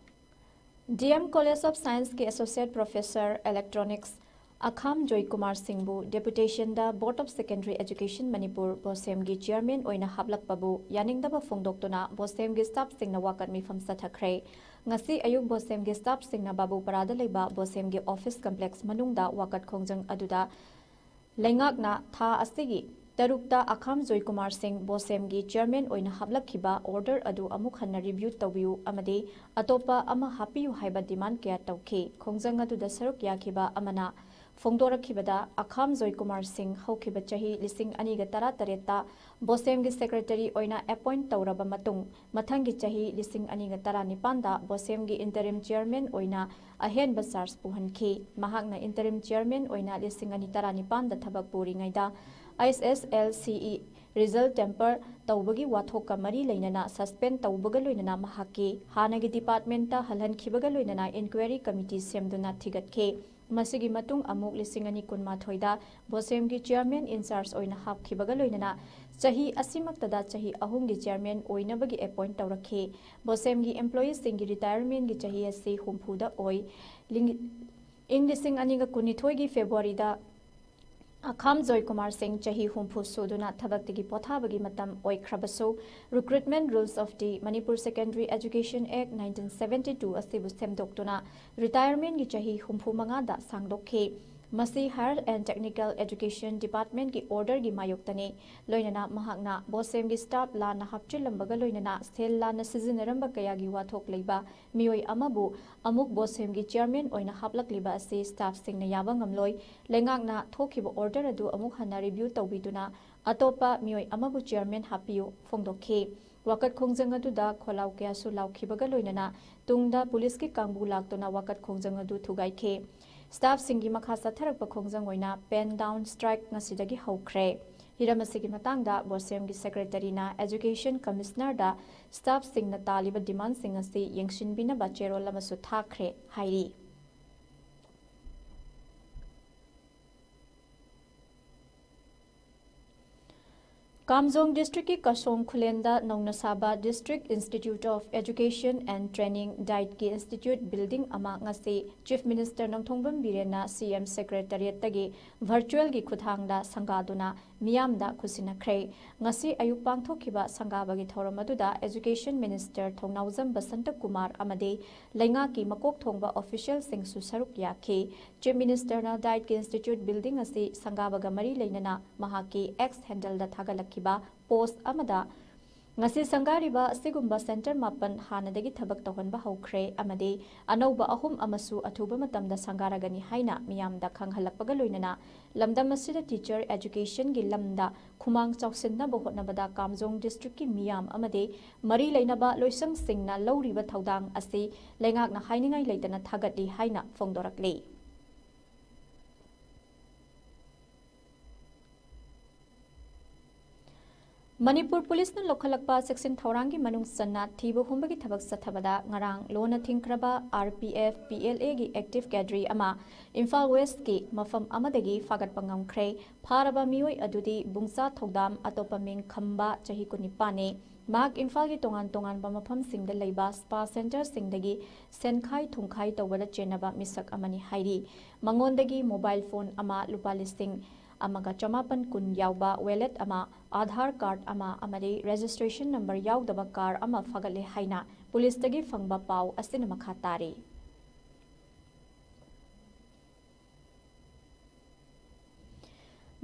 D M College of Science ꯀꯤ Associate Professor Electronics Akham Joykumar ꯁꯤꯡꯕꯨ ꯗꯦꯄꯨꯇꯦꯁꯟꯗ Board of Secondary Education Manipur, ꯕꯣꯁꯦꯝꯒꯤ ꯆꯤꯌꯔꯃꯦꯟ ꯑꯣꯏꯅ ꯍꯥꯞꯂꯛꯄꯕꯨ ꯌꯥꯅꯤꯡꯗꯕ ꯐꯣꯡꯗꯣꯛꯇꯨꯅ ꯕꯣꯁꯦꯝꯒꯤ ꯁ꯭ꯇꯥꯐꯁꯤꯡꯅ ꯋꯥꯀꯠ ꯃꯤꯐꯝ ꯆꯠꯊꯈ꯭ꯔꯦ꯫ ꯉꯁꯤ ꯑꯌꯨꯛ ꯕꯣꯁꯦꯝꯒꯤ ꯁ꯭ꯇꯥꯐꯁꯤꯡꯅ ꯕꯥꯕꯨꯄꯔꯥꯗ ꯂꯩꯕ ꯕꯣꯁꯦꯝꯒꯤ ꯑꯣꯐꯤꯁ ꯀꯝꯄ꯭ꯂꯦꯛꯁ ꯃꯅꯨꯡꯗ ꯋꯥꯀꯠ ꯈꯣꯡꯖꯪ ꯑꯗꯨꯗ ꯂꯩꯉꯥꯛꯅ ꯊꯥ ꯑꯁꯤꯒꯤ ꯇꯔꯨꯛꯇ ꯑꯈꯥꯝ ꯖꯣꯏꯀꯨꯃꯥꯔ ꯁꯤꯡ ꯕꯣꯁꯦꯝꯒꯤ ꯆꯤꯌꯔꯃꯦꯟ ꯑꯣꯏꯅ ꯍꯥꯞꯂꯛꯈꯤꯕ ꯑꯣꯔꯗꯔ ꯑꯗꯨ ꯑꯃꯨꯛ ꯍꯟꯅ ꯔꯤꯚ꯭ꯌꯨ ꯇꯧꯕꯤꯌꯨ ꯑꯃꯗꯤ ꯑꯇꯣꯞꯄ ꯑꯃ ꯍꯥꯞꯄꯤꯌꯨ ꯍꯥꯏꯕ ꯗꯤꯃꯥꯟ ꯀꯌꯥ ꯇꯧꯈꯤ꯫ ꯈꯣꯡꯖꯪ ꯑꯗꯨꯗ ꯁꯔꯨꯛ ꯌꯥꯈꯤꯕ ꯑꯃꯅ ꯐꯣꯡꯗꯣꯔꯛꯈꯤꯕꯗ, ꯑꯈꯥꯝ ꯖꯣꯏꯀꯨꯃꯥꯔ ꯁꯤꯡ ꯍꯧꯈꯤꯕ ꯆꯍꯤ ꯂꯤꯁꯤꯡ ꯑꯅꯤꯒ ꯇꯔꯥꯇꯔꯦꯠꯇ ꯕꯣꯁꯦꯝꯒꯤ ꯁꯦꯀ꯭ꯔꯦꯇꯔꯤ ꯑꯣꯏꯅ ꯑꯦꯄꯣꯏꯟꯠ ꯇꯧꯔꯕ ꯃꯇꯨꯡ, ꯃꯊꯪꯒꯤ ꯆꯍꯤ ꯂꯤꯁꯤꯡ ꯑꯅꯤꯒ ꯇꯔꯥꯅꯤꯄꯥꯟꯗ ꯕꯣꯁꯦꯝꯒꯤ ꯏꯟꯇꯔꯤꯝ ꯆꯤꯌꯔꯃꯦꯟ ꯑꯣꯏꯅ ꯑꯍꯦꯟꯕ ꯆꯥꯔꯖ ꯄꯨꯍꯟꯈꯤ꯫ ꯃꯍꯥꯛꯅ ꯏꯟꯇꯔꯤꯝ ꯆꯤꯌꯔꯃꯦꯟ ꯑꯣꯏꯅ ꯂꯤꯁꯤꯡ ꯑꯅꯤ ꯇꯔꯥꯅꯤꯄꯥꯟꯗ ꯊꯕꯛ ꯄꯨꯔꯤꯉꯩꯗ, ꯑꯦꯁ ꯑꯦꯁ L C E result temper ꯇꯧꯕꯒꯤ ꯋꯥꯊꯣꯛꯀ ꯃꯔꯤ ꯂꯩꯅꯅ ꯁꯁꯄꯦꯟ ꯇꯧꯕꯒ ꯂꯣꯏꯅꯅ ꯃꯍꯥꯛꯀꯤ ꯍꯥꯟꯅꯒꯤ ꯗꯤꯄꯥꯔꯠꯃꯦꯟꯠꯇ ꯍꯜꯍꯟꯈꯤꯕꯒ ꯂꯣꯏꯅꯅ ꯏꯟꯀ꯭ꯋꯥꯏꯔꯤ ꯀꯃꯤꯇꯤ ꯁꯦꯝꯗꯨꯅ ꯊꯤꯒꯠꯈꯤ꯫ ꯃꯁꯤꯒꯤ ꯃꯇꯨꯡ ꯑꯃꯨꯛ ꯂꯤꯁꯤꯡ ꯑꯅꯤ ꯀꯨꯟꯃꯥꯊꯣꯏꯗ ꯕꯣꯁꯦꯝꯒꯤ ꯆꯤꯌꯔꯃꯦꯟ ꯏꯟꯆꯥꯔꯖ ꯑꯣꯏꯅ ꯍꯥꯞꯈꯤꯕꯒ ꯂꯣꯏꯅꯅ ꯆꯍꯤ ꯑꯁꯤꯃꯛꯇꯗ ꯆꯍꯤ ꯑꯍꯨꯝꯒꯤ ꯆꯤꯌꯔꯃꯦꯟ ꯑꯣꯏꯅꯕꯒꯤ ꯑꯦꯄꯣꯏꯟꯠ ꯇꯧꯔꯛꯈꯤ꯫ ꯕꯣꯁꯦꯝꯒꯤ ꯏꯝꯄ꯭ꯂꯣꯌꯤꯁꯤꯡꯒꯤ ꯔꯤꯇꯥꯌꯔꯃꯦꯟꯒꯤ ꯆꯍꯤ ꯑꯁꯤ ꯍꯨꯝꯐꯨꯗ ꯑꯣꯏ꯫ ꯂꯤꯡ-, ꯏꯪ ꯂꯤꯁꯤꯡ ꯑꯅꯤꯒ ꯀꯨꯟꯅꯤꯊꯣꯏꯒꯤ ꯐꯦꯕ꯭ꯔꯨꯋꯥꯔꯤꯗ ꯑꯈꯥꯝ ꯖꯣꯏꯀꯨꯃꯥꯔ ꯁꯤꯡ ꯆꯍꯤ ꯍꯨꯝꯐꯨ ꯁꯨꯗꯨꯅ ꯊꯕꯛꯇꯒꯤ ꯄꯣꯊꯥꯕꯒꯤ ꯃꯇꯝ ꯑꯣꯏꯈ꯭ꯔꯕꯁꯨ, Recruitment Rules of the Manipur Secondary Education Act nineteen seventy two ꯑꯁꯤꯕꯨ ꯁꯦꯝꯗꯣꯛꯇꯨꯅ ꯔꯤꯇꯥꯌꯔꯃꯦꯟꯒꯤ ꯆꯍꯤ ꯍꯨꯝꯐꯨ ꯃꯉꯥꯗ ꯁꯥꯡꯗꯣꯛꯈꯤ꯫ ꯃꯁꯤ Higher and Technical Education Departmentꯀꯤ ꯑꯣꯔꯗꯔꯒꯤ ꯃꯥꯌꯣꯛꯇꯅꯤ꯫ ꯂꯣꯏꯅꯅ ꯃꯍꯥꯛꯅ ꯕꯣꯁꯦꯝꯒꯤ ꯁ꯭ꯇꯥꯐ ꯂꯥꯟꯅ ꯍꯥꯞꯆꯤꯜꯂꯝꯕꯒ ꯂꯣꯏꯅꯅ ꯁꯦꯜ ꯂꯥꯟꯅ ꯁꯤꯖꯤꯟꯅꯔꯝꯕ ꯀꯌꯥꯒꯤ ꯋꯥꯊꯣꯛ ꯂꯩꯕ ꯃꯤꯑꯣꯏ ꯑꯃꯕꯨ ꯑꯃꯨꯛ ꯕꯣꯁꯦꯝꯒꯤ ꯆꯤꯌꯔꯃꯦꯟ ꯑꯣꯏꯅ ꯍꯥꯞꯂꯛꯂꯤꯕ ꯑꯁꯤ ꯁ꯭ꯇꯥꯐꯁꯤꯡꯅ ꯌꯥꯕ ꯉꯝꯂꯣꯏ꯫ ꯂꯩꯉꯥꯛꯅ ꯊꯣꯛꯈꯤꯕ ꯑꯣꯔꯗꯔ ꯑꯗꯨ ꯑꯃꯨꯛ ꯍꯟꯅ ꯔꯤꯚ꯭ꯌꯨ ꯇꯧꯕꯤꯗꯨꯅ ꯑꯇꯣꯞꯄ ꯃꯤꯑꯣꯏ ꯑꯃꯕꯨ ꯆꯤꯌꯔꯃꯦꯟ ꯍꯥꯞꯄꯤꯌꯨ ꯐꯣꯡꯗꯣꯛꯈꯤ꯫ ꯋꯥꯀꯠ ꯈꯣꯡꯖꯪ ꯑꯗꯨꯗ ꯈꯣꯜꯂꯥꯎ ꯀꯌꯥꯁꯨ ꯂꯥꯎꯈꯤꯕꯒ ꯂꯣꯏꯅꯅ ꯇꯨꯡꯗ ꯄꯨꯂꯤꯁꯀꯤ ꯀꯥꯡꯕꯨ ꯂꯥꯛꯇꯨꯅ ꯋꯥꯀꯠ ꯈꯣꯡꯖꯪ ꯑꯗꯨ ꯊꯨꯒꯥꯏꯈꯤ꯫ ꯁ꯭ꯇꯥꯐꯁꯤꯡꯒꯤ ꯃꯈꯥ ꯆꯠꯊꯔꯛꯄ ꯈꯣꯡꯖꯪ ꯑꯣꯏꯅ pen down strike ꯉꯁꯤꯗꯒꯤ ꯍꯧꯈ꯭ꯔꯦ꯫ ꯍꯤꯔꯝ ꯑꯁꯤꯒꯤ ꯃꯇꯥꯡꯗ ꯕꯣꯁꯦꯝꯒꯤ ꯁꯦꯀ꯭ꯔꯦꯇꯔꯤꯅ ꯑꯦꯖꯨꯀꯦꯁꯟ ꯀꯃꯤꯁꯅꯔꯗ ꯁ꯭ꯇꯥꯐꯁꯤꯡꯅ ꯇꯥꯜꯂꯤꯕ ꯗꯤꯃꯥꯟꯁꯤꯡ ꯑꯁꯤ ꯌꯦꯡꯁꯤꯟꯕꯤꯅꯕ ꯆꯦꯔꯣꯜ ꯑꯃꯁꯨ ꯊꯥꯈ꯭ꯔꯦ ꯍꯥꯏꯔꯤ꯫ ꯀꯥꯝꯖꯣꯡ ꯗꯤꯁꯇ꯭ꯔꯤꯛꯀꯤ ꯀꯁꯣꯡ ꯈꯨꯂꯦꯟꯗ ꯅꯧꯅ ꯁꯥꯕ District Institute of Education and Training, ꯗꯥꯏꯠꯀꯤ ꯏꯟꯁꯇꯤꯇ꯭ꯌꯨꯠ ꯕꯤꯜꯗꯤꯡ ꯑꯃ ꯉꯁꯤ ꯆꯤꯐ ꯃꯤꯅꯤꯁꯇꯔ ꯅꯣꯡꯊꯣꯝꯕꯝ ꯕꯤꯔꯦꯟꯅ ꯁꯤ ꯑꯦꯝ ꯁꯦꯀ꯭ꯔꯦꯇꯔꯤꯌꯦꯠꯇꯒꯤ ꯚꯔꯆꯨꯋꯦꯜꯒꯤ ꯈꯨꯠꯊꯥꯡꯗ ꯁꯪꯒꯥꯗꯨꯅ ꯃꯤꯌꯥꯝꯗ ꯈꯨꯠꯁꯤꯟꯅꯈ꯭ꯔꯦ꯫ ꯉꯁꯤ ꯑꯌꯨꯛ ꯄꯥꯡꯊꯣꯛꯈꯤꯕ ꯁꯪꯒꯥꯕꯒꯤ ꯊꯧꯔꯝ ꯑꯗꯨꯗ ꯑꯦꯖꯨꯀꯦꯁꯟ ꯃꯤꯅꯤꯁꯇꯔ ꯊꯧꯅꯥꯎꯖꯝ ꯕꯁꯟꯇ ꯀꯨꯃꯥꯔ ꯑꯃꯗꯤ ꯂꯩꯉꯥꯛꯀꯤ ꯃꯀꯣꯛ ꯊꯣꯡꯕ ꯑꯣꯐꯤꯁꯤꯌꯦꯜꯁꯤꯡꯁꯨ ꯁꯔꯨꯛ ꯌꯥꯈꯤ꯫ ꯆꯤꯐ ꯃꯤꯅꯤꯁꯇꯔꯅ ꯗꯥꯏꯠꯀꯤ ꯏꯟꯁꯇꯤꯇ꯭ꯌꯨꯠ ꯕꯤꯜꯗꯤꯡ ꯑꯁꯤ ꯁꯪꯒꯥꯕꯒ ꯃꯔꯤ ꯂꯩꯅꯅ ꯃꯍꯥꯛꯀꯤ ꯑꯦꯛꯁ ꯍꯦꯟꯗꯜꯗ ꯊꯥꯒꯠꯂꯛꯈꯤꯕ ꯄꯣꯁ ꯑꯃꯗ, ꯉꯁꯤ ꯁꯪꯒꯥꯔꯤꯕ ꯑꯁꯤꯒꯨꯝꯕ ꯁꯦꯟꯇꯔ ꯃꯥꯄꯟ ꯍꯥꯟꯅꯗꯒꯤ ꯊꯕꯛ ꯇꯧꯍꯟꯕ ꯍꯧꯈ꯭ꯔꯦ ꯑꯃꯗꯤ ꯑꯅꯧꯕ ꯑꯍꯨꯝ ꯑꯃꯁꯨ ꯑꯊꯨꯕ ꯃꯇꯝꯗ ꯁꯪꯒꯥꯔꯒꯅꯤ ꯍꯥꯏꯅ ꯃꯤꯌꯥꯝꯗ ꯈꯪꯍꯜꯂꯛꯄꯒ ꯂꯣꯏꯅꯅ ꯂꯝꯗꯝ ꯑꯁꯤꯗ ꯇꯤꯆꯔ ꯑꯦꯖꯨꯀꯦꯁꯟꯒꯤ ꯂꯝꯗ ꯈꯨꯃꯥꯡ ꯆꯥꯎꯁꯤꯟꯅꯕ ꯍꯣꯠꯅꯕꯗ ꯀꯥꯝꯖꯣꯡ ꯗꯤꯁꯇ꯭ꯔꯤꯛꯀꯤ ꯃꯤꯌꯥꯝ ꯑꯃꯗꯤ ꯃꯔꯤ ꯂꯩꯅꯕ ꯂꯣꯏꯁꯪꯁꯤꯡꯅ ꯂꯧꯔꯤꯕ ꯊꯧꯗꯥꯡ ꯑꯁꯤ ꯂꯩꯉꯥꯛꯅ ꯍꯥꯏꯅꯤꯡꯉꯥꯏ ꯂꯩꯇꯅ ꯊꯥꯒꯠꯂꯤ ꯍꯥꯏꯅ ꯐꯣꯡꯗꯣꯔꯛꯂꯤ꯫ ꯃꯅꯤꯄꯨꯔ ꯄꯨꯂꯤꯁꯅ ꯂꯧꯈꯠꯂꯛꯄ ꯆꯦꯛꯁꯤꯟ ꯊꯧꯔꯥꯡꯒꯤ ꯃꯅꯨꯡ ꯆꯟꯅ ꯊꯤꯕ ꯍꯨꯝꯕꯒꯤ ꯊꯕꯛ ꯆꯠꯊꯕꯗ ꯉꯔꯥꯡ ꯂꯣꯟꯅ ꯊꯤꯡꯈ꯭ꯔꯕ R P F, P L ꯑꯦꯒꯤ ꯑꯦꯛꯇꯤꯚ ꯀꯦꯗ꯭ꯔꯤ ꯑꯃ ꯏꯝꯐꯥꯜ ꯋꯦꯁꯀꯤ ꯃꯐꯝ ꯑꯃꯗꯒꯤ ꯐꯥꯒꯠꯄ ꯉꯝꯈ꯭ꯔꯦ꯫ ꯐꯥꯔꯕ ꯃꯤꯑꯣꯏ ꯑꯗꯨꯗꯤ ꯕꯨꯡꯆꯥ ꯊꯧꯗꯥꯝ, ꯑꯇꯣꯞꯄ ꯃꯤꯡ ꯈꯝꯕ, ꯆꯍꯤ ꯀꯨꯟꯅꯤꯄꯥꯟꯅꯤ꯫ ꯃꯍꯥꯛ ꯏꯝꯐꯥꯜꯒꯤ ꯇꯣꯉꯥꯟ ꯇꯣꯉꯥꯟꯕ ꯃꯐꯝꯁꯤꯡꯗ ꯂꯩꯕ ꯁ꯭ꯄꯥ ꯁꯦꯟꯇꯔꯁꯤꯡꯗꯒꯤ ꯁꯦꯟꯈꯥꯏ ꯊꯨꯝꯈꯥꯏ ꯇꯧꯕꯗ ꯆꯦꯟꯅꯕ ꯃꯤꯁꯛ ꯑꯃꯅꯤ ꯍꯥꯏꯔꯤ꯫ ꯃꯉꯣꯟꯗꯒꯤ ꯃꯣꯕꯥꯏꯜ ꯐꯣꯟ ꯑꯃ, ꯂꯨꯄꯥ ꯂꯤꯁꯤꯡ ꯑꯃꯒ ꯆꯃꯥꯄꯟ ꯀꯨꯟ ꯌꯥꯎꯕ ꯋꯦꯂꯦꯠ ꯑꯃ, ꯑꯥꯙꯥꯔ ꯀꯥꯔꯗ ꯑꯃ ꯑꯃꯗꯤ ꯔꯦꯖꯤꯁꯇ꯭ꯔꯦꯁꯟ ꯅꯝꯕꯔ ꯌꯥꯎꯗꯕ ꯀꯥꯔ ꯑꯃ ꯐꯥꯒꯠꯂꯦ ꯍꯥꯏꯅ ꯄꯨꯂꯤꯁꯇꯒꯤ ꯐꯪꯕ ꯄꯥꯎ ꯑꯁꯤꯅ ꯃꯈꯥ ꯇꯥꯔꯤ꯫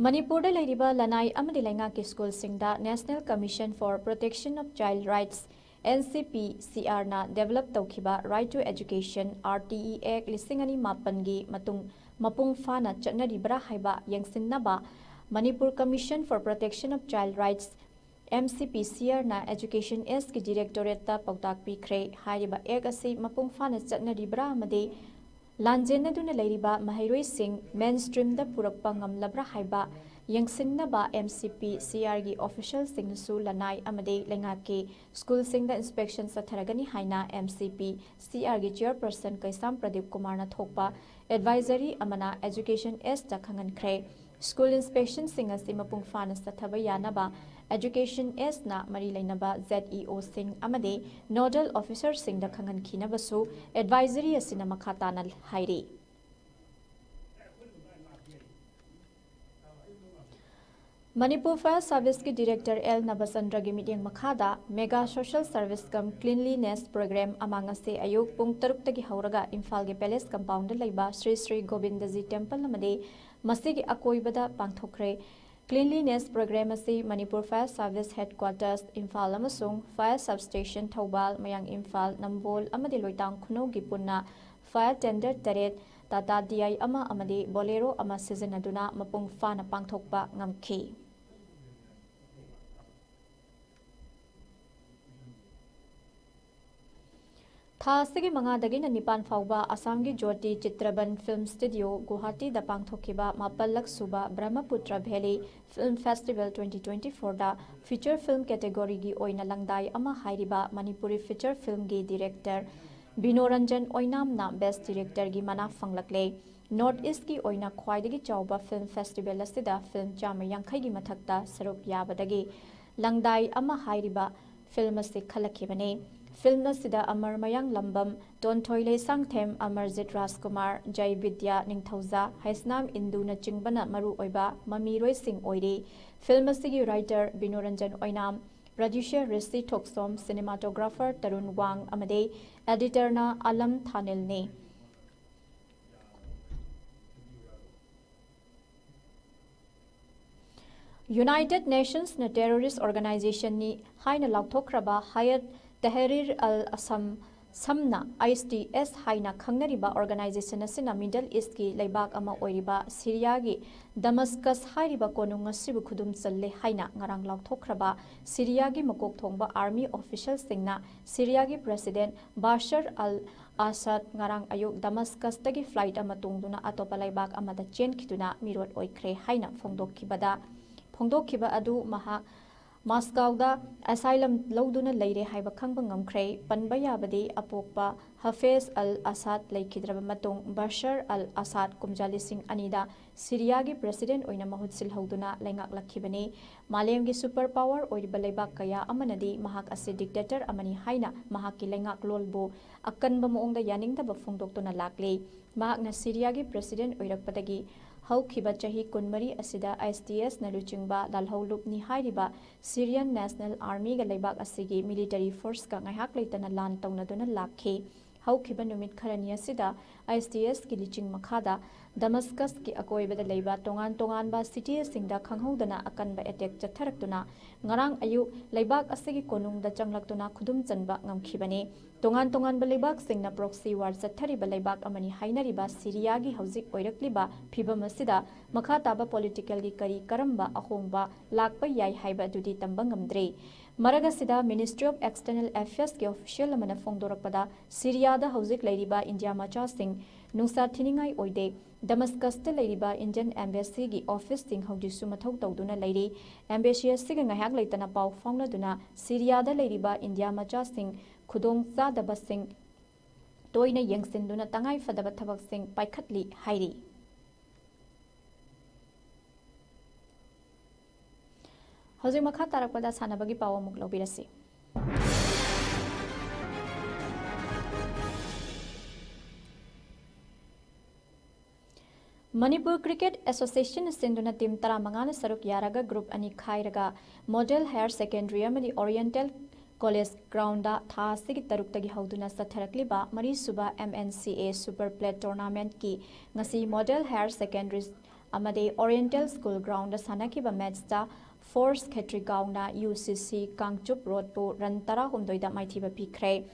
ꯃꯅꯤꯄꯨꯔꯗ ꯂꯩꯔꯤꯕ ꯂꯅꯥꯏ ꯑꯃꯗꯤ ꯂꯩꯉꯥꯛꯀꯤ ꯁ꯭ꯀꯨꯜꯁꯤꯡꯗ National Commission for Protection of Child Rights, N C P C R ꯅ ꯗꯦꯚꯦꯂꯞ ꯇꯧꯈꯤꯕ Right to Education, R T E Act ꯂꯤꯁꯤꯡ ꯑꯅꯤ ꯃꯥꯄꯟꯒꯤ ꯃꯇꯨꯡ ꯃꯄꯨꯡ ꯐꯥꯅ ꯆꯠꯅꯔꯤꯕ꯭ꯔꯥ ꯍꯥꯏꯕ ꯌꯦꯡꯁꯤꯟꯅꯕ Manipur Commission for Protection of Child Rights, M C P C R ꯅ Education Act ꯀꯤ ꯗꯤꯔꯦꯛꯇꯣꯔꯦꯠꯇ ꯄꯥꯎꯇꯥꯛ ꯄꯤꯈ꯭ꯔꯦ꯫ ꯍꯥꯏꯔꯤꯕ ꯑꯦꯛ ꯑꯁꯤ ꯃꯄꯨꯡ ꯐꯥꯅ ꯆꯠꯅꯔꯤꯕ꯭ꯔꯥ ꯑꯃꯗꯤ ꯂꯥꯟꯖꯦꯟꯅꯗꯨꯅ ꯂꯩꯔꯤꯕ ꯃꯍꯩꯔꯣꯏꯁꯤꯡ ꯃꯦꯟ ꯁ꯭ꯇ꯭ꯔꯤꯝꯗ ꯄꯨꯔꯛꯄ ꯉꯝꯂꯕ꯭ꯔꯥ ꯍꯥꯏꯕ ꯌꯦꯡꯁꯤꯟꯅꯕ M C P C R ꯒꯤ ꯑꯣꯐꯤꯁꯤꯌꯦꯜꯁꯤꯡꯅꯁꯨ ꯂꯅꯥꯏ ꯑꯃꯗꯤ ꯂꯩꯉꯥꯛꯀꯤ ꯁ꯭ꯀꯨꯜꯁꯤꯡꯗ ꯏꯟꯁꯄꯦꯛꯁꯟ ꯆꯠꯊꯔꯒꯅꯤ ꯍꯥꯏꯅ M C P C R ꯒꯤ ꯆꯤꯌꯔꯄꯔꯁꯟ ꯀꯩꯁꯥꯝ ꯄ꯭ꯔꯗꯤꯞ ꯀꯨꯃꯥꯔꯅ ꯊꯣꯛꯄ ꯑꯦꯗꯚꯥꯏꯖꯔꯤ ꯑꯃꯅ Education Act ꯇ ꯈꯪꯍꯟꯈ꯭ꯔꯦ꯫ ꯁ꯭ꯀꯨꯜ ꯏꯟꯁꯄꯦꯛꯁꯟꯁꯤꯡ ꯑꯁꯤ ꯃꯄꯨꯡ ꯐꯥꯅ ꯆꯠꯊꯕ ꯌꯥꯅꯕ Education Sꯅ ꯃꯔꯤ ꯂꯩꯅꯕ Z E Oꯁꯤꯡ ꯑꯃꯗꯤ Nodal Officerꯁꯤꯡꯗ ꯈꯪꯍꯟꯈꯤꯅꯕꯁꯨ advisory ꯑꯁꯤꯅ ꯃꯈꯥ ꯇꯥꯅ ꯍꯥꯏꯔꯤ꯫ ꯃꯅꯤꯄꯨꯔ Fire Serviceꯀꯤ Director L ꯅꯕꯆꯟꯗ꯭ꯔꯒꯤ ꯃꯤꯠꯌꯦꯡ ꯃꯈꯥꯗ Mega Social Service cum Cleanliness Program ꯑꯃ ꯉꯁꯤ ꯑꯌꯨꯛ ꯄꯨꯡ ꯇꯔꯨꯛꯇꯒꯤ ꯍꯧꯔꯒ ꯏꯝꯐꯥꯜꯒꯤ Palace Compoundꯗ ꯂꯩꯕ ꯁ꯭ꯔꯤ ꯁ꯭ꯔꯤ ꯒꯣꯕꯤꯟꯗꯖꯤ Temple ꯑꯃꯗꯤ ꯃꯁꯤꯒꯤ ꯑꯀꯣꯏꯕꯗ ꯄꯥꯡꯊꯣꯛꯈ꯭ꯔꯦ꯫ Cleanliness Program ꯑꯁꯤ Manipur Fire Service Headquarters Imphal ꯑꯃꯁꯨꯡ Fire Substation ꯊꯧꯕꯥꯜ, ꯃꯌꯥꯡ ꯏꯝꯐꯥꯜ, ꯅꯝꯕꯣꯜ ꯑꯃꯗꯤ ꯂꯣꯏꯇꯥꯡ ꯈꯨꯅꯧꯒꯤ ꯄꯨꯟꯅ fire tender ꯇꯔꯦꯠ, Tata D I ꯑꯃ ꯑꯃꯗꯤ Bolero ꯑꯃ ꯁꯤꯖꯤꯟꯅꯗꯨꯅ ꯃꯄꯨꯡ ꯐꯥꯅ ꯄꯥꯡꯊꯣꯛꯄ ꯉꯝꯈꯤ꯫ ꯊꯥ ꯑꯁꯤꯒꯤ ꯃꯉꯥꯗꯒꯤꯅ ꯅꯤꯄꯥꯟ ꯐꯥꯎꯕ ꯑꯁꯥꯝꯒꯤ ꯖꯣꯇꯤ ꯆꯤꯇ꯭ꯔꯕꯟ Film Studio ꯒꯨꯋꯥꯍꯥꯇꯤꯗ ꯄꯥꯡꯊꯣꯛꯈꯤꯕ ꯃꯥꯄꯜꯂꯛ ꯁꯨꯕ Brahmaputra Valley Film Festival twenty twenty-fourꯗ feature film categoryꯒꯤ ꯑꯣꯏꯅ ꯂꯪꯗꯥꯏ ꯑꯃ ꯍꯥꯏꯔꯤꯕ ꯃꯅꯤꯄꯨꯔꯤ feature filmꯒꯤ director ꯕꯤꯅꯣꯔꯟꯖꯟ ꯑꯣꯏꯅꯥꯝꯅ Best Directorꯒꯤ ꯃꯅꯥ ꯐꯪꯂꯛꯂꯦ꯫ North Eastꯀꯤ ꯑꯣꯏꯅ ꯈ꯭ꯋꯥꯏꯗꯒꯤ ꯆꯥꯎꯕ film festival ꯑꯁꯤꯗ film ꯆꯥꯝꯃ ꯌꯥꯡꯈꯩꯒꯤ ꯃꯊꯛꯇ ꯁꯔꯨꯛ ꯌꯥꯕꯗꯒꯤ ꯂꯪꯗꯥꯏ ꯑꯃ ꯍꯥꯏꯔꯤꯕ film ꯑꯁꯤ ꯈꯜꯂꯛꯈꯤꯕꯅꯤ꯫ Film ꯑꯁꯤꯗ ꯑꯃꯔ ꯃꯌꯥꯡ ꯂꯝꯕꯝ, ꯇꯣꯟꯊꯣꯏ ꯂꯩꯁꯥꯡꯊꯦꯝ, ꯑꯃꯔꯖꯤꯠ ꯔꯥꯖꯀꯨꯃꯥꯔ, ꯖꯩ ꯕꯤꯗ꯭ꯌꯥ ꯅꯤꯡꯊꯧꯖꯥ, ꯍꯩꯁꯅꯥꯝ ꯏꯟꯗꯨꯅꯆꯤꯡꯕꯅ ꯃꯔꯨꯑꯣꯏꯕ ꯃꯃꯤꯔꯣꯏꯁꯤꯡ ꯑꯣꯏꯔꯤ꯫ Film ꯑꯁꯤꯒꯤ writer ꯕꯤꯅꯣꯔꯟꯖꯟ ꯑꯣꯏꯅꯥꯝ, producer ꯔꯤꯁꯤ ꯊꯣꯛꯁꯣꯝ, cinematographer ꯇꯔꯨꯟ ꯋꯥꯡ ꯑꯃꯗꯤ editorꯅ ꯑꯂꯝ ꯊꯥꯅꯤꯜꯅꯤ꯫ United Nationsꯅ terrorist organizationꯅꯤ ꯍꯥꯏꯅ ꯂꯥꯎꯊꯣꯛꯈ꯭ꯔꯕ Hayat Tahrir al-Sham, ꯁꯝꯅ I S I S ꯍꯥꯏꯅ ꯈꯪꯅꯔꯤꯕ organization ꯑꯁꯤꯅ Middle Eastꯀꯤ ꯂꯩꯕꯥꯛ ꯑꯃ ꯑꯣꯏꯔꯤꯕ ꯁꯤꯔꯤꯌꯥꯒꯤ ꯗꯃꯁꯀꯁ ꯍꯥꯏꯔꯤꯕ ꯀꯣꯅꯨꯡ ꯑꯁꯤꯕꯨ ꯈꯨꯗꯨꯝ ꯆꯜꯂꯦ ꯍꯥꯏꯅ ꯉꯔꯥꯡ ꯂꯥꯎꯊꯣꯛꯈ꯭ꯔꯕ ꯁꯤꯔꯤꯌꯥꯒꯤ ꯃꯀꯣꯛ ꯊꯣꯡꯕ army officialꯁꯤꯡꯅ ꯁꯤꯔꯤꯌꯥꯒꯤ president ꯕꯥꯁꯔ ꯑꯜ ꯑꯁꯥꯗ ꯉꯔꯥꯡ ꯑꯌꯨꯛ ꯗꯃꯁꯀꯁꯇꯒꯤ flight ꯑꯃ ꯇꯣꯡꯗꯨꯅ ꯑꯇꯣꯞꯄ ꯂꯩꯕꯥꯛ ꯑꯃꯗ ꯆꯦꯟꯈꯤꯗꯨꯅ ꯃꯤꯔꯣꯠ ꯑꯣꯏꯈ꯭ꯔꯦ ꯍꯥꯏꯅ ꯐꯣꯡꯗꯣꯛꯈꯤꯕꯗ, ꯐꯣꯡꯗꯣꯛꯈꯤꯕ ꯑꯗꯨ ꯃꯍꯥꯛ ꯃꯥꯁꯀꯥꯎꯗ asylum ꯂꯧꯗꯨꯅ ꯂꯩꯔꯦ ꯍꯥꯏꯕ ꯈꯪꯕ ꯉꯝꯈ꯭ꯔꯦ꯫ ꯄꯟꯕ ꯌꯥꯕꯗꯤ ꯑꯄꯣꯛꯄ ꯍꯐꯦꯖ ꯑꯜ ꯑꯁꯥꯗ ꯂꯩꯈꯤꯗ꯭ꯔꯕ ꯃꯇꯨꯡ, ꯕꯁꯔ ꯑꯜ ꯑꯁꯥꯗ ꯀꯨꯝꯖꯥ ꯂꯤꯁꯤꯡ ꯑꯅꯤꯗ ꯁꯤꯔꯤꯌꯥꯒꯤ president ꯑꯣꯏꯅ ꯃꯍꯨꯠ ꯁꯤꯜꯍꯧꯗꯨꯅ ꯂꯩꯉꯥꯛꯂꯛꯈꯤꯕꯅꯤ꯫ ꯃꯥꯂꯦꯝꯒꯤ super power ꯑꯣꯏꯔꯤꯕ ꯂꯩꯕꯥꯛ ꯀꯌꯥ ꯑꯃꯅꯗꯤ ꯃꯍꯥꯛ ꯑꯁꯤ dictator ꯑꯃꯅꯤ ꯍꯥꯏꯅ ꯃꯍꯥꯛꯀꯤ ꯂꯩꯉꯥꯛꯂꯣꯟꯕꯨ ꯑꯀꯟꯕ ꯃꯑꯣꯡꯗ ꯌꯥꯅꯤꯡꯗꯕ ꯐꯣꯡꯗꯣꯛꯇꯨꯅ ꯂꯥꯛꯂꯤ꯫ ꯃꯍꯥꯛꯅ ꯁꯤꯔꯤꯌꯥꯒꯤ president ꯑꯣꯏꯔꯛꯄꯗꯒꯤ ꯍꯧꯈꯤꯕ ꯆꯍꯤ ꯀꯨꯟꯃꯔꯤ ꯑꯁꯤꯗ ISDS ꯅ ꯂꯨꯆꯤꯡꯕ ꯂꯥꯜꯍꯧꯂꯨꯞꯅꯤ ꯍꯥꯏꯔꯤꯕ Syrian National Army ꯒ ꯂꯩꯕꯥꯛ ꯑꯁꯤꯒꯤ military force ꯀ ꯉꯥꯏꯍꯥꯛ ꯂꯩꯇꯅ ꯂꯥꯟ ꯇꯧꯅꯗꯨꯅ ꯂꯥꯛꯈꯤ꯫ ꯍꯧꯈꯤꯕ ꯅꯨꯃꯤꯠ ꯈꯔꯅꯤ ꯑꯁꯤꯗ ISDS ꯀꯤ ꯂꯨꯆꯤꯡ ꯃꯈꯥꯗ Damascus ꯀꯤ ꯑꯀꯣꯏꯕꯗ ꯂꯩꯕ ꯇꯣꯉꯥꯟ ꯇꯣꯉꯥꯟꯕ city ꯁꯤꯡꯗ ꯈꯪꯍꯧꯗꯅ ꯑꯀꯟꯕ attack ꯆꯠꯊꯔꯛꯇꯨꯅ ꯉꯔꯥꯡ ꯑꯌꯨꯛ ꯂꯩꯕꯥꯛ ꯑꯁꯤꯒꯤ ꯀꯣꯅꯨꯡꯗ ꯆꯪꯂꯛꯇꯨꯅ ꯈꯨꯗꯨꯝ ꯆꯟꯕ ꯉꯝꯈꯤꯕꯅꯤ꯫ ꯇꯣꯉꯥꯟ ꯇꯣꯉꯥꯟꯕ ꯂꯩꯕꯥꯛꯁꯤꯡꯅ proxy war ꯆꯠꯊꯔꯤꯕ ꯂꯩꯕꯥꯛ ꯑꯃꯅꯤ ꯍꯥꯏꯅꯔꯤꯕ ꯁꯤꯔꯤꯌꯥꯒꯤ ꯍꯧꯖꯤꯛ ꯑꯣꯏꯔꯛꯂꯤꯕ ꯐꯤꯚꯝ ꯑꯁꯤꯗ ꯃꯈꯥ ꯇꯥꯕ political ꯒꯤ ꯀꯔꯤ ꯀꯔꯝꯕ ꯑꯍꯣꯡꯕ ꯂꯥꯛꯄ ꯌꯥꯏ ꯍꯥꯏꯕ ꯑꯗꯨꯗꯤ ꯇꯝꯕ ꯉꯝꯗ꯭ꯔꯤ꯫ ꯃꯔꯛ ꯑꯁꯤꯗ Ministry of External Affairs ꯀꯤ official ꯑꯃꯅ ꯐꯣꯡꯗꯣꯔꯛꯄꯗ, ꯁꯤꯔꯤꯌꯥꯗ ꯍꯧꯖꯤꯛ ꯂꯩꯔꯤꯕ ꯏꯟꯗꯤꯌꯥ ꯃꯆꯥꯁꯤꯡ ꯅꯨꯡꯁꯥ ꯊꯤꯅꯤꯡꯉꯥꯏ ꯑꯣꯏꯗꯦ꯫ ꯗꯃꯁꯀꯁꯇ ꯂꯩꯔꯤꯕ Indian embassy ꯒꯤ office ꯁꯤꯡ ꯍꯧꯖꯤꯛꯁꯨ ꯃꯊꯧ ꯇꯧꯗꯨꯅ ꯂꯩꯔꯤ꯫ Embassy ꯑꯁꯤꯒ ꯉꯥꯏꯍꯥꯛ ꯂꯩꯇꯅ ꯄꯥꯎ ꯐꯥꯎꯅꯗꯨꯅ ꯁꯤꯔꯤꯌꯥꯗ ꯂꯩꯔꯤꯕ ꯏꯟꯗꯤꯌꯥ ꯃꯆꯥꯁꯤꯡ ꯈꯨꯗꯣꯡ ꯆꯥꯗꯕꯁꯤꯡ ꯇꯣꯏꯅ ꯌꯦꯡꯁꯤꯟꯗꯨꯅ ꯇꯉꯥꯏ ꯐꯗꯕ ꯊꯕꯛꯁꯤꯡ ꯄꯥꯏꯈꯠꯂꯤ ꯍꯥꯏꯔꯤ꯫ ꯍꯧꯖꯤꯛ ꯃꯈꯥ ꯇꯥꯔꯛꯄꯗ ꯁꯥꯟꯅꯕꯒꯤ ꯄꯥꯎ ꯑꯃꯨꯛ ꯂꯧꯕꯤꯔꯁꯤ꯫ ꯃꯅꯤꯄꯨꯔ Cricket Association ꯅ ꯁꯤꯟꯗꯨꯅ team ꯇꯔꯥꯃꯉꯥꯅ ꯁꯔꯨꯛ ꯌꯥꯔꯒ group ꯑꯅꯤ ꯈꯥꯏꯔꯒ Model Higher Secondary ꯑꯃꯗꯤ Oriental College ground ꯗ ꯊꯥ ꯑꯁꯤꯒꯤ ꯇꯔꯨꯛꯇꯒꯤ ꯍꯧꯗꯨꯅ ꯆꯠꯊꯔꯛꯂꯤꯕ ꯃꯔꯤꯁꯨꯕ MNCA Super Play Tournament ꯀꯤ ꯉꯁꯤ Model Higher Secondary ꯑꯃꯗꯤ Oriental School ground ꯗ ꯁꯥꯟꯅꯈꯤꯕ match ꯇ Force ꯈꯦꯇ꯭ꯔꯤꯒꯥꯎꯅ UCC ꯀꯥꯡꯆꯨꯞ Road ꯄꯨ run ꯇꯔꯥꯍꯨꯝꯗꯣꯏꯗ ꯃꯥꯏꯊꯤꯕ ꯄꯤꯈ꯭ꯔꯦ꯫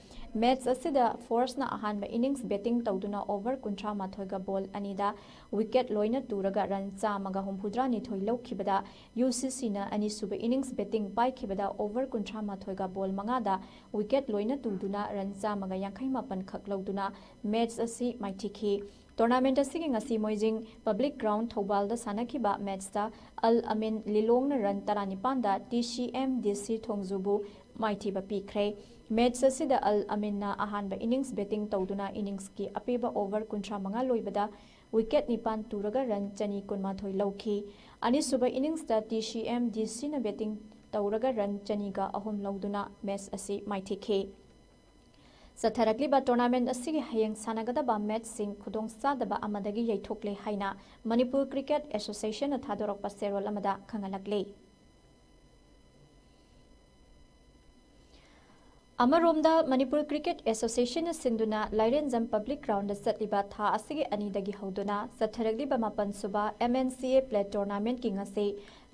Match ꯑꯁꯤꯗ Force ꯅ ꯑꯍꯥꯟꯕ innings batting ꯇꯧꯗꯨꯅ over ꯀꯨꯟꯊ꯭ꯔꯥ ꯃꯥꯊꯣꯏꯒ ball ꯑꯅꯤꯗ wicket ꯂꯣꯏꯅ ꯇꯨꯔꯒ run ꯆꯥꯝꯃꯒ ꯍꯨꯝꯐꯨꯇꯔꯥ ꯅꯤꯊꯣꯏ ꯂꯧꯈꯤꯕꯗ, UCC ꯅ ꯑꯅꯤꯁꯨꯕ innings batting ꯄꯥꯏꯈꯤꯕꯗ over ꯀꯨꯟꯊ꯭ꯔꯥ ꯃꯥꯊꯣꯏꯒ ball ꯃꯉꯥꯗ wicket ꯂꯣꯏꯅ ꯇꯨꯗꯨꯅ run ꯆꯥꯝꯃꯒ ꯌꯥꯡꯈꯩ ꯃꯥꯄꯟ ꯈꯛ ꯂꯧꯗꯨꯅ match ꯑꯁꯤ ꯃꯥꯏꯊꯤꯈꯤ꯫ Tournament ꯑꯁꯤꯒꯤ ꯉꯁꯤ ꯃꯣꯏꯖꯤꯡ Public Ground ꯊꯧꯕꯥꯜꯗ ꯁꯥꯟꯅꯈꯤꯕ match ꯇ ꯑꯜ ꯑꯃꯤꯟ ꯂꯤꯂꯣꯡꯅ run ꯇꯔꯥꯅꯤꯄꯥꯟꯗ TCMDC ꯊꯣꯡꯖꯨꯕꯨ ꯃꯥꯏꯊꯤꯕ ꯄꯤꯈ꯭ꯔꯦ꯫ Match ꯑꯁꯤꯗ ꯑꯜ ꯑꯃꯤꯟꯅ ꯑꯍꯥꯟꯕ innings batting ꯇꯧꯗꯨꯅ innings ꯀꯤ ꯑꯄꯤꯕ over ꯀꯨꯟꯊ꯭ꯔꯥ ꯃꯉꯥ ꯂꯣꯏꯕꯗ wicket ꯅꯤꯄꯥꯟ ꯇꯨꯔꯒ run ꯆꯅꯤ ꯀꯨꯟꯃꯥꯊꯣꯏ ꯂꯧꯈꯤ꯫ ꯑꯅꯤꯁꯨꯕ innings ꯇ ꯇꯤ ꯁꯤ ꯑꯦꯝ ꯗꯤ ꯁꯤꯅ batting ꯇꯧꯔꯒ run ꯆꯅꯤꯒ ꯑꯍꯨꯝ ꯂꯧꯗꯨꯅ match ꯑꯁꯤ ꯃꯥꯏꯊꯤꯈꯤ꯫ ꯆꯠꯊꯔꯛꯂꯤꯕ tournament ꯑꯁꯤꯒꯤ ꯍꯌꯦꯡ ꯁꯥꯟꯅꯒꯗꯕ match ꯁꯤꯡ ꯈꯨꯗꯣꯡꯆꯥꯗꯕ ꯑꯃꯗꯒꯤ ꯌꯩꯊꯣꯛꯂꯦ ꯍꯥꯏꯅ ꯃꯅꯤꯄꯨꯔ Cricket Association ꯅ ꯊꯥꯗꯣꯔꯛꯄ ꯆꯦꯔꯣꯜ ꯑꯃꯗ ꯈꯪꯍꯜꯂꯛꯂꯤ꯫ ꯑꯃꯔꯣꯝꯗ, ꯃꯅꯤꯄꯨꯔ Cricket Association ꯅ ꯁꯤꯟꯗꯨꯅ ꯂꯥꯏꯔꯦꯟꯖꯝ public ground ꯗ ꯆꯠꯂꯤꯕ ꯊꯥ ꯑꯁꯤꯒꯤ ꯑꯅꯤꯗꯒꯤ ꯍꯧꯗꯨꯅ ꯆꯠꯊꯔꯛꯂꯤꯕ ꯃꯥꯄꯟ ꯁꯨꯕ M N C A Plate Tournament ꯀꯤ ꯉꯁꯤ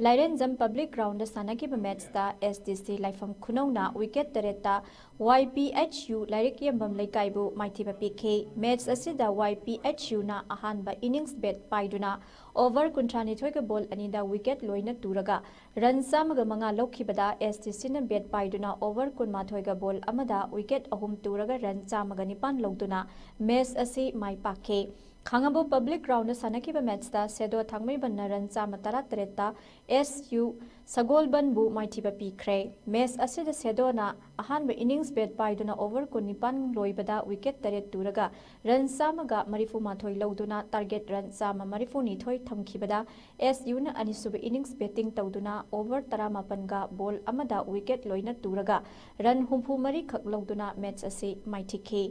ꯂꯥꯏꯔꯦꯟꯖꯝ public ground ꯗ ꯁꯥꯟꯅꯈꯤꯕ match ꯇ S D C ꯂꯥꯏꯐꯝ ꯈꯨꯅꯧꯅ wicket ꯇꯔꯦꯠꯇ Y P H U ꯂꯥꯏꯔꯤꯛ ꯌꯦꯝꯕꯝ ꯂꯩꯀꯥꯏꯕꯨ ꯃꯥꯏꯊꯤꯕ ꯄꯤꯈꯤ꯫ Match ꯑꯁꯤꯗ Y P H U ꯅ ꯑꯍꯥꯟꯕ innings bat ꯄꯥꯏꯗꯨꯅ over ꯀꯨꯟꯊ꯭ꯔꯥꯅꯤꯊꯣꯏꯒ ball ꯑꯅꯤꯗ wicket ꯂꯣꯏꯅ ꯇꯨꯔꯒ run ꯆꯥꯝꯃꯒ ꯃꯉꯥ ꯂꯧꯈꯤꯕꯗ, S D C ꯅ bat ꯄꯥꯏꯗꯨꯅ over ꯀꯨꯟꯃꯥꯊꯣꯏꯒ ball ꯑꯃꯗ wicket ꯑꯍꯨꯝ ꯇꯨꯔꯒ run ꯆꯥꯝꯃꯒ ꯅꯤꯄꯥꯟ ꯂꯧꯗꯨꯅ match ꯑꯁꯤ ꯃꯥꯏ ꯄꯥꯛꯈꯤ꯫ ꯈꯥꯉꯕꯣꯛ public ground ꯗ ꯁꯥꯟꯅꯈꯤꯕ match ꯇ ꯁꯦꯗꯣ ꯊꯥꯡꯃꯩꯕꯟꯅ run ꯆꯥꯝꯃ ꯇꯔꯥꯇꯔꯦꯠꯇ S U ꯁꯒꯣꯜꯕꯟꯕꯨ ꯃꯥꯏꯊꯤꯕ ꯄꯤꯈ꯭ꯔꯦ꯫ Match ꯑꯁꯤꯗ ꯁꯦꯗꯣꯅ ꯑꯍꯥꯟꯕ innings bat ꯄꯥꯏꯗꯨꯅ over ꯀꯨꯟꯅꯤꯄꯥꯟ ꯂꯣꯏꯕꯗ wicket ꯇꯔꯦꯠ ꯇꯨꯔꯒ run ꯆꯥꯝꯃꯒ ꯃꯔꯤꯐꯨ ꯃꯥꯊꯣꯏ ꯂꯧꯗꯨꯅ target run ꯆꯥꯝꯃ ꯃꯔꯤꯐꯨ ꯅꯤꯊꯣꯏ ꯊꯝꯈꯤꯕꯗ, S U ꯅ ꯑꯅꯤꯁꯨꯕ innings batting ꯇꯧꯗꯨꯅ over ꯇꯔꯥꯃꯥꯄꯟꯒ ball ꯑꯃꯗ wicket ꯂꯣꯏꯅ ꯇꯨꯔꯒ run ꯍꯨꯝꯐꯨ ꯃꯔꯤ ꯈꯛ ꯂꯧꯗꯨꯅ match ꯑꯁꯤ ꯃꯥꯏꯊꯤꯈꯤ꯫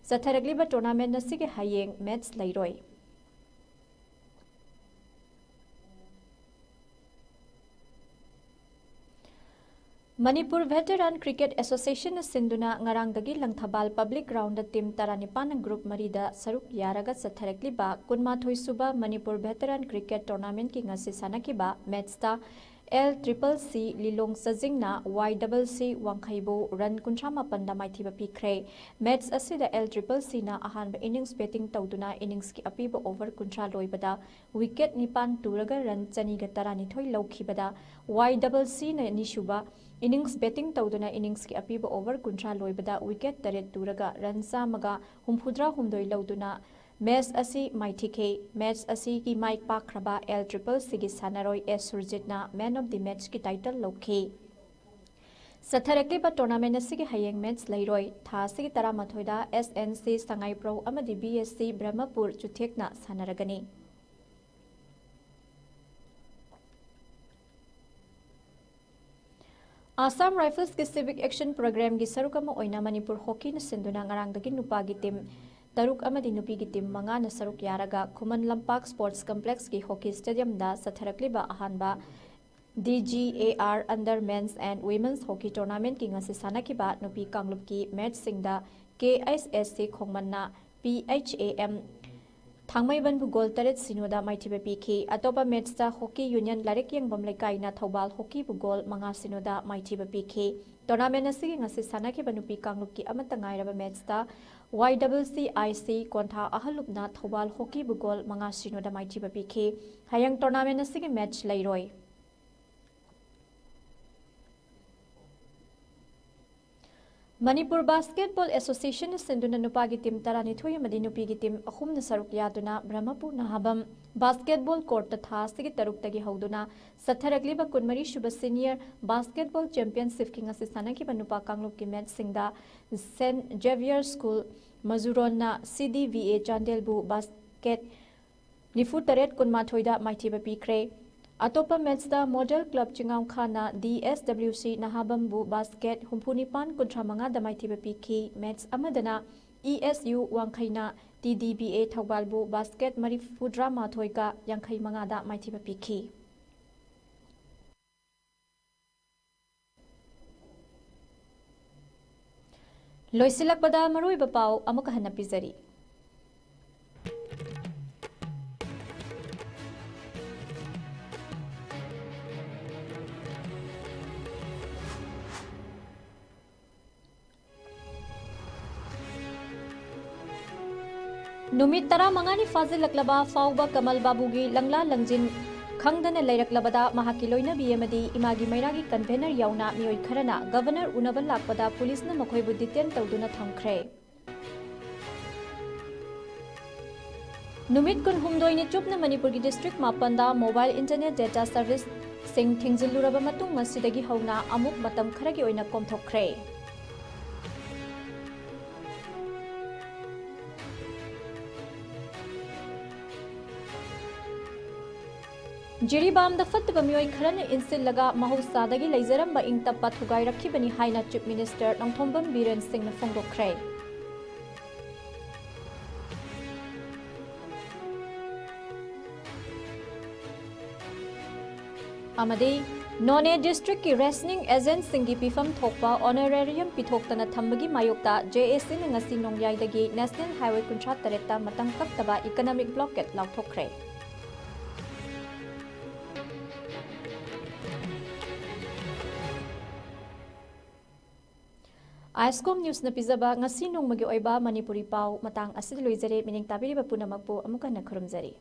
ꯆꯠꯊꯔꯛꯂꯤꯕ tournament ꯑꯁꯤꯒꯤ ꯍꯌꯦꯡ match ꯂꯩꯔꯣꯏ꯫ ꯃꯅꯤꯄꯨꯔ Veteran Cricket Association ꯅ ꯁꯤꯟꯗꯨꯅ ꯉꯔꯥꯡꯗꯒꯤ ꯂꯪꯊꯕꯥꯜ public ground ꯗ team ꯇꯔꯥꯅꯤꯄꯥꯟꯅ group ꯃꯔꯤꯗ ꯁꯔꯨꯛ ꯌꯥꯔꯒ ꯆꯠꯊꯔꯛꯂꯤꯕ ꯀꯨꯟꯃꯥꯊꯣꯏ ꯁꯨꯕ ꯃꯅꯤꯄꯨꯔ Veteran Cricket Tournament ꯀꯤ ꯉꯁꯤ ꯁꯥꯟꯅꯈꯤꯕ match ꯇ L triple C ꯂꯤꯂꯣꯡ ꯆꯖꯤꯡꯅ Y double C ꯋꯥꯡꯈꯩꯕꯨ run ꯀꯨꯟꯊ꯭ꯔꯥ ꯃꯥꯄꯟꯗ ꯃꯥꯏꯊꯤꯕ ꯄꯤꯈ꯭ꯔꯦ꯫ Match ꯑꯁꯤꯗ L triple C ꯅ ꯑꯍꯥꯟꯕ innings batting ꯇꯧꯗꯨꯅ innings ꯀꯤ ꯑꯄꯤꯕ over ꯀꯨꯟꯊ꯭ꯔꯥ ꯂꯣꯏꯕꯗ wicket ꯅꯤꯄꯥꯟ ꯇꯨꯔꯒ run ꯆꯅꯤꯒ ꯇꯔꯥꯅꯤꯊꯣꯏ ꯂꯧꯈꯤꯕꯗ, Y double C ꯅ ꯑꯅꯤꯁꯨꯕ innings batting ꯇꯧꯗꯨꯅ innings ꯀꯤ ꯑꯄꯤꯕ over ꯀꯨꯟꯊ꯭ꯔꯥ ꯂꯣꯏꯕꯗ wicket ꯇꯔꯦꯠ ꯇꯨꯔꯒ run ꯆꯥꯝꯃꯒ ꯍꯨꯝꯐꯨꯇꯔꯥ ꯍꯨꯝꯗꯣꯏ ꯂꯧꯗꯨꯅ match ꯑꯁꯤ ꯃꯥꯏꯊꯤꯈꯤ꯫ Match ꯑꯁꯤꯒꯤ ꯃꯥꯏ ꯄꯥꯛꯈ꯭ꯔꯕ L triple C ꯒꯤ ꯁꯥꯟꯅꯔꯣꯏ S ꯁꯨꯔꯖꯤꯠꯅ man of the match ꯀꯤ title ꯂꯧꯈꯤ꯫ ꯆꯠꯊꯔꯛꯂꯤꯕ tournament ꯑꯁꯤꯒꯤ ꯍꯌꯦꯡ match ꯂꯩꯔꯣꯏ꯫ ꯊꯥ ꯑꯁꯤꯒꯤ ꯇꯔꯥꯃꯥꯊꯣꯏꯗ S N C ꯁꯉꯥꯏꯄ꯭ꯔꯧ ꯑꯃꯗꯤ B S C Brahmapur ꯆꯨꯊꯦꯛꯅ ꯁꯥꯟꯅꯔꯒꯅꯤ꯫ Assam Riflesꯀꯤ Civic Action Programꯒꯤ ꯁꯔꯨꯛ ꯑꯃ ꯑꯣꯏꯅ ꯃꯅꯤꯄꯨꯔ ꯍꯣꯀꯤꯅ ꯁꯤꯟꯗꯨꯅ ꯉꯔꯥꯡꯗꯒꯤ ꯅꯨꯄꯥꯒꯤ team ꯇꯔꯨꯛ ꯑꯃꯗꯤ ꯅꯨꯄꯤꯒꯤ team ꯃꯉꯥꯅ ꯁꯔꯨꯛ ꯌꯥꯔꯒ ꯈꯨꯃꯟ ꯂꯝꯄꯥꯛ Sports Complexꯀꯤ hockey stadiumꯗ ꯆꯠꯊꯔꯛꯂꯤꯕ ꯑꯍꯥꯟꯕ D G A R under men's and women's hockey tournamentꯀꯤ ꯉꯁꯤ ꯁꯥꯟꯅꯈꯤꯕ ꯅꯨꯄꯤ ꯀꯥꯡꯂꯨꯞꯀꯤ matchꯁꯤꯡꯗ K S S C ꯈꯣꯡꯃꯟꯅ P H A M ꯊꯥꯡꯃꯩꯕꯟꯕꯨ goal ꯇꯔꯦꯠ ꯁꯤꯅꯣꯗ ꯃꯥꯏꯊꯤꯕ ꯄꯤꯈꯤ꯫ ꯑꯇꯣꯞꯄ matchꯇ Hockey Union ꯂꯥꯏꯔꯤꯛ ꯌꯦꯡꯐꯝ ꯂꯩꯀꯥꯏꯅ ꯊꯧꯕꯥꯜ ꯍꯣꯀꯤꯕꯨ goal ꯃꯉꯥ ꯁꯤꯅꯣꯗ ꯃꯥꯏꯊꯤꯕ ꯄꯤꯈꯤ꯫ Tournament ꯑꯁꯤꯒꯤ ꯉꯁꯤ ꯁꯥꯟꯅꯈꯤꯕ ꯅꯨꯄꯤ ꯀꯥꯡꯂꯨꯞꯀꯤ ꯑꯃꯠꯇ ꯉꯥꯏꯔꯕ matchꯇ Y W C I C ꯀꯣꯟꯊꯥ ꯑꯍꯜꯂꯨꯞꯅ Thoubal ꯍꯣꯀꯤꯕꯨ goal ꯃꯉꯥ ꯁꯤꯅꯣꯗ ꯃꯥꯏꯊꯤꯕ ꯄꯤꯈꯤ꯫ ꯍꯌꯦꯡ tournament ꯑꯁꯤꯒꯤ match ꯂꯩꯔꯣꯏ꯫ ꯃꯅꯤꯄꯨꯔ Basketball Associationꯅ ꯁꯤꯟꯗꯨꯅ ꯅꯨꯄꯥꯒꯤ team ꯇꯔꯥꯅꯤꯊꯣꯏ ꯑꯃꯗꯤ ꯅꯨꯄꯤꯒꯤ team ꯑꯍꯨꯝꯅ ꯁꯔꯨꯛ ꯌꯥꯗꯨꯅ ꯕ꯭ꯔꯍꯃꯄꯨꯔ ꯅꯍꯥꯕꯝ basketball courtꯇ ꯊꯥ ꯑꯁꯤꯒꯤ ꯇꯔꯨꯛꯇꯒꯤ ꯍꯧꯗꯨꯅ ꯆꯠꯊꯔꯛꯂꯤꯕ ꯀꯨꯟꯃꯔꯤ ꯁꯨꯕ Senior Basketball Championshipꯀꯤ ꯉꯁꯤ ꯁꯥꯟꯅꯈꯤꯕ ꯅꯨꯄꯥ ꯀꯥꯡꯂꯨꯞꯀꯤ matchꯁꯤꯡꯗ Saint Xavier School ꯃꯖꯨꯔꯣꯟꯅ C D V A ꯆꯥꯟꯗꯦꯜꯕꯨ basket ꯅꯤꯐꯨ ꯇꯔꯦꯠ ꯀꯨꯟꯃꯥꯊꯣꯏꯗ ꯃꯥꯏꯊꯤꯕ ꯄꯤꯈ꯭ꯔꯦ꯫ ꯑꯇꯣꯞꯄ matchꯇ Model Club ꯆꯤꯡꯉꯥꯝꯈꯥꯅ D S W C ꯅꯍꯥꯕꯝꯕꯨ basket ꯍꯨꯝꯐꯨ ꯅꯤꯄꯥꯟ ꯀꯨꯟꯊ꯭ꯔꯥ ꯃꯉꯥꯗ ꯃꯥꯏꯊꯤꯕ ꯄꯤꯈꯤ꯫ Match ꯑꯃꯗꯅ E S U ꯋꯥꯡꯈꯩꯅ T D B A ꯊꯧꯕꯥꯜꯕꯨ basket ꯃꯔꯤꯐꯨꯇꯔꯥ ꯃꯥꯊꯣꯏꯒ ꯌꯥꯡꯈꯩ ꯃꯉꯥꯗ ꯃꯥꯏꯊꯤꯕ ꯄꯤꯈꯤ꯫ ꯂꯣꯏꯁꯤꯜꯂꯛꯄꯗ ꯃꯔꯨꯑꯣꯏꯕ ꯄꯥꯎ ꯑꯃꯨꯛꯀ ꯍꯟꯅ ꯄꯤꯖꯔꯤ꯫ ꯅꯨꯃꯤꯠ ꯇꯔꯥꯃꯉꯥꯅꯤ ꯐꯥꯖꯤꯜꯂꯛꯂꯕ ꯐꯥꯎꯕ ꯀꯃꯜ ꯕꯥꯕꯨꯒꯤ ꯂꯪꯂꯥ ꯂꯪꯖꯤꯟ ꯈꯪꯗꯅ ꯂꯩꯔꯛꯂꯕꯗ ꯃꯍꯥꯛꯀꯤ ꯂꯣꯏꯅꯕꯤ ꯑꯃꯗꯤ ꯏꯃꯥꯒꯤ ꯃꯩꯔꯥꯒꯤ convener ꯌꯥꯎꯅ ꯃꯤꯑꯣꯏ ꯈꯔꯅ Governor ꯎꯅꯕ ꯂꯥꯛꯄꯗ ꯄꯨꯂꯤꯁꯅ ꯃꯈꯣꯏꯕꯨ detain ꯇꯧꯗꯨꯅ ꯊꯝꯈ꯭ꯔꯦ꯫ ꯅꯨꯃꯤꯠ ꯀꯨꯟꯍꯨꯝꯗꯣꯏꯅꯤ ꯆꯨꯞꯅ ꯃꯅꯤꯄꯨꯔꯒꯤ district ꯃꯥꯄꯟꯗ mobile internet data service ꯁꯤꯡ ꯊꯤꯡꯖꯤꯜꯂꯨꯔꯕ ꯃꯇꯨꯡ ꯉꯁꯤꯗꯒꯤ ꯍꯧꯅ ꯑꯃꯨꯛ ꯃꯇꯝ ꯈꯔꯒꯤ ꯑꯣꯏꯅ ꯀꯣꯝꯊꯣꯛꯈ꯭ꯔꯦ꯫ ꯖꯤꯔꯤꯕꯥꯝꯗ ꯐꯠꯇꯕ ꯃꯤꯑꯣꯏ ꯈꯔꯅ ꯏꯟꯁꯤꯜꯂꯒ ꯃꯍꯧꯁꯥꯗꯒꯤ ꯂꯩꯖꯔꯝꯕ ꯏꯪ ꯇꯞꯄ ꯊꯨꯒꯥꯏꯔꯛꯈꯤꯕꯅꯤ ꯍꯥꯏꯅ Chief Minister ꯅꯣꯡꯊꯣꯝꯕꯝ ꯕꯤꯔꯦꯟ ꯁꯤꯡꯅ ꯐꯣꯡꯗꯣꯛꯈ꯭ꯔꯦ꯫ ꯑꯃꯗꯤ ꯅꯣꯅꯦ district ꯀꯤ rationing agent ꯁꯤꯡꯒꯤ ꯄꯤꯐꯝ ꯊꯣꯛꯄ honorarium ꯄꯤꯊꯣꯛꯇꯅ ꯊꯝꯕꯒꯤ ꯃꯥꯌꯣꯛꯇ JAC ꯅ ꯉꯁꯤ ꯅꯣꯡꯌꯥꯏꯗꯒꯤ National Highway ꯀꯨꯟꯊ꯭ꯔꯥ ꯇꯔꯦꯠꯇ ꯃꯇꯝ ꯀꯛꯇꯕ economic blockade ꯂꯥꯎꯊꯣꯛꯈ꯭ꯔꯦ꯫ ISCOM News ꯅ ꯄꯤꯖꯕ ꯉꯁꯤ ꯅꯣꯡꯃꯒꯤ ꯑꯣꯏꯕ ꯃꯅꯤꯄꯨꯔꯤ ꯄꯥꯎ ꯃꯇꯥꯡ ꯑꯁꯤꯗ ꯂꯣꯏꯖꯔꯦ꯫ ꯃꯤꯠꯌꯦꯡ ꯇꯥꯕꯤꯔꯤꯕ ꯄꯨꯝꯅꯃꯛꯄꯨ ꯑꯃꯨꯛ ꯍꯟꯅ ꯈꯨꯔꯨꯝꯖꯔꯤ꯫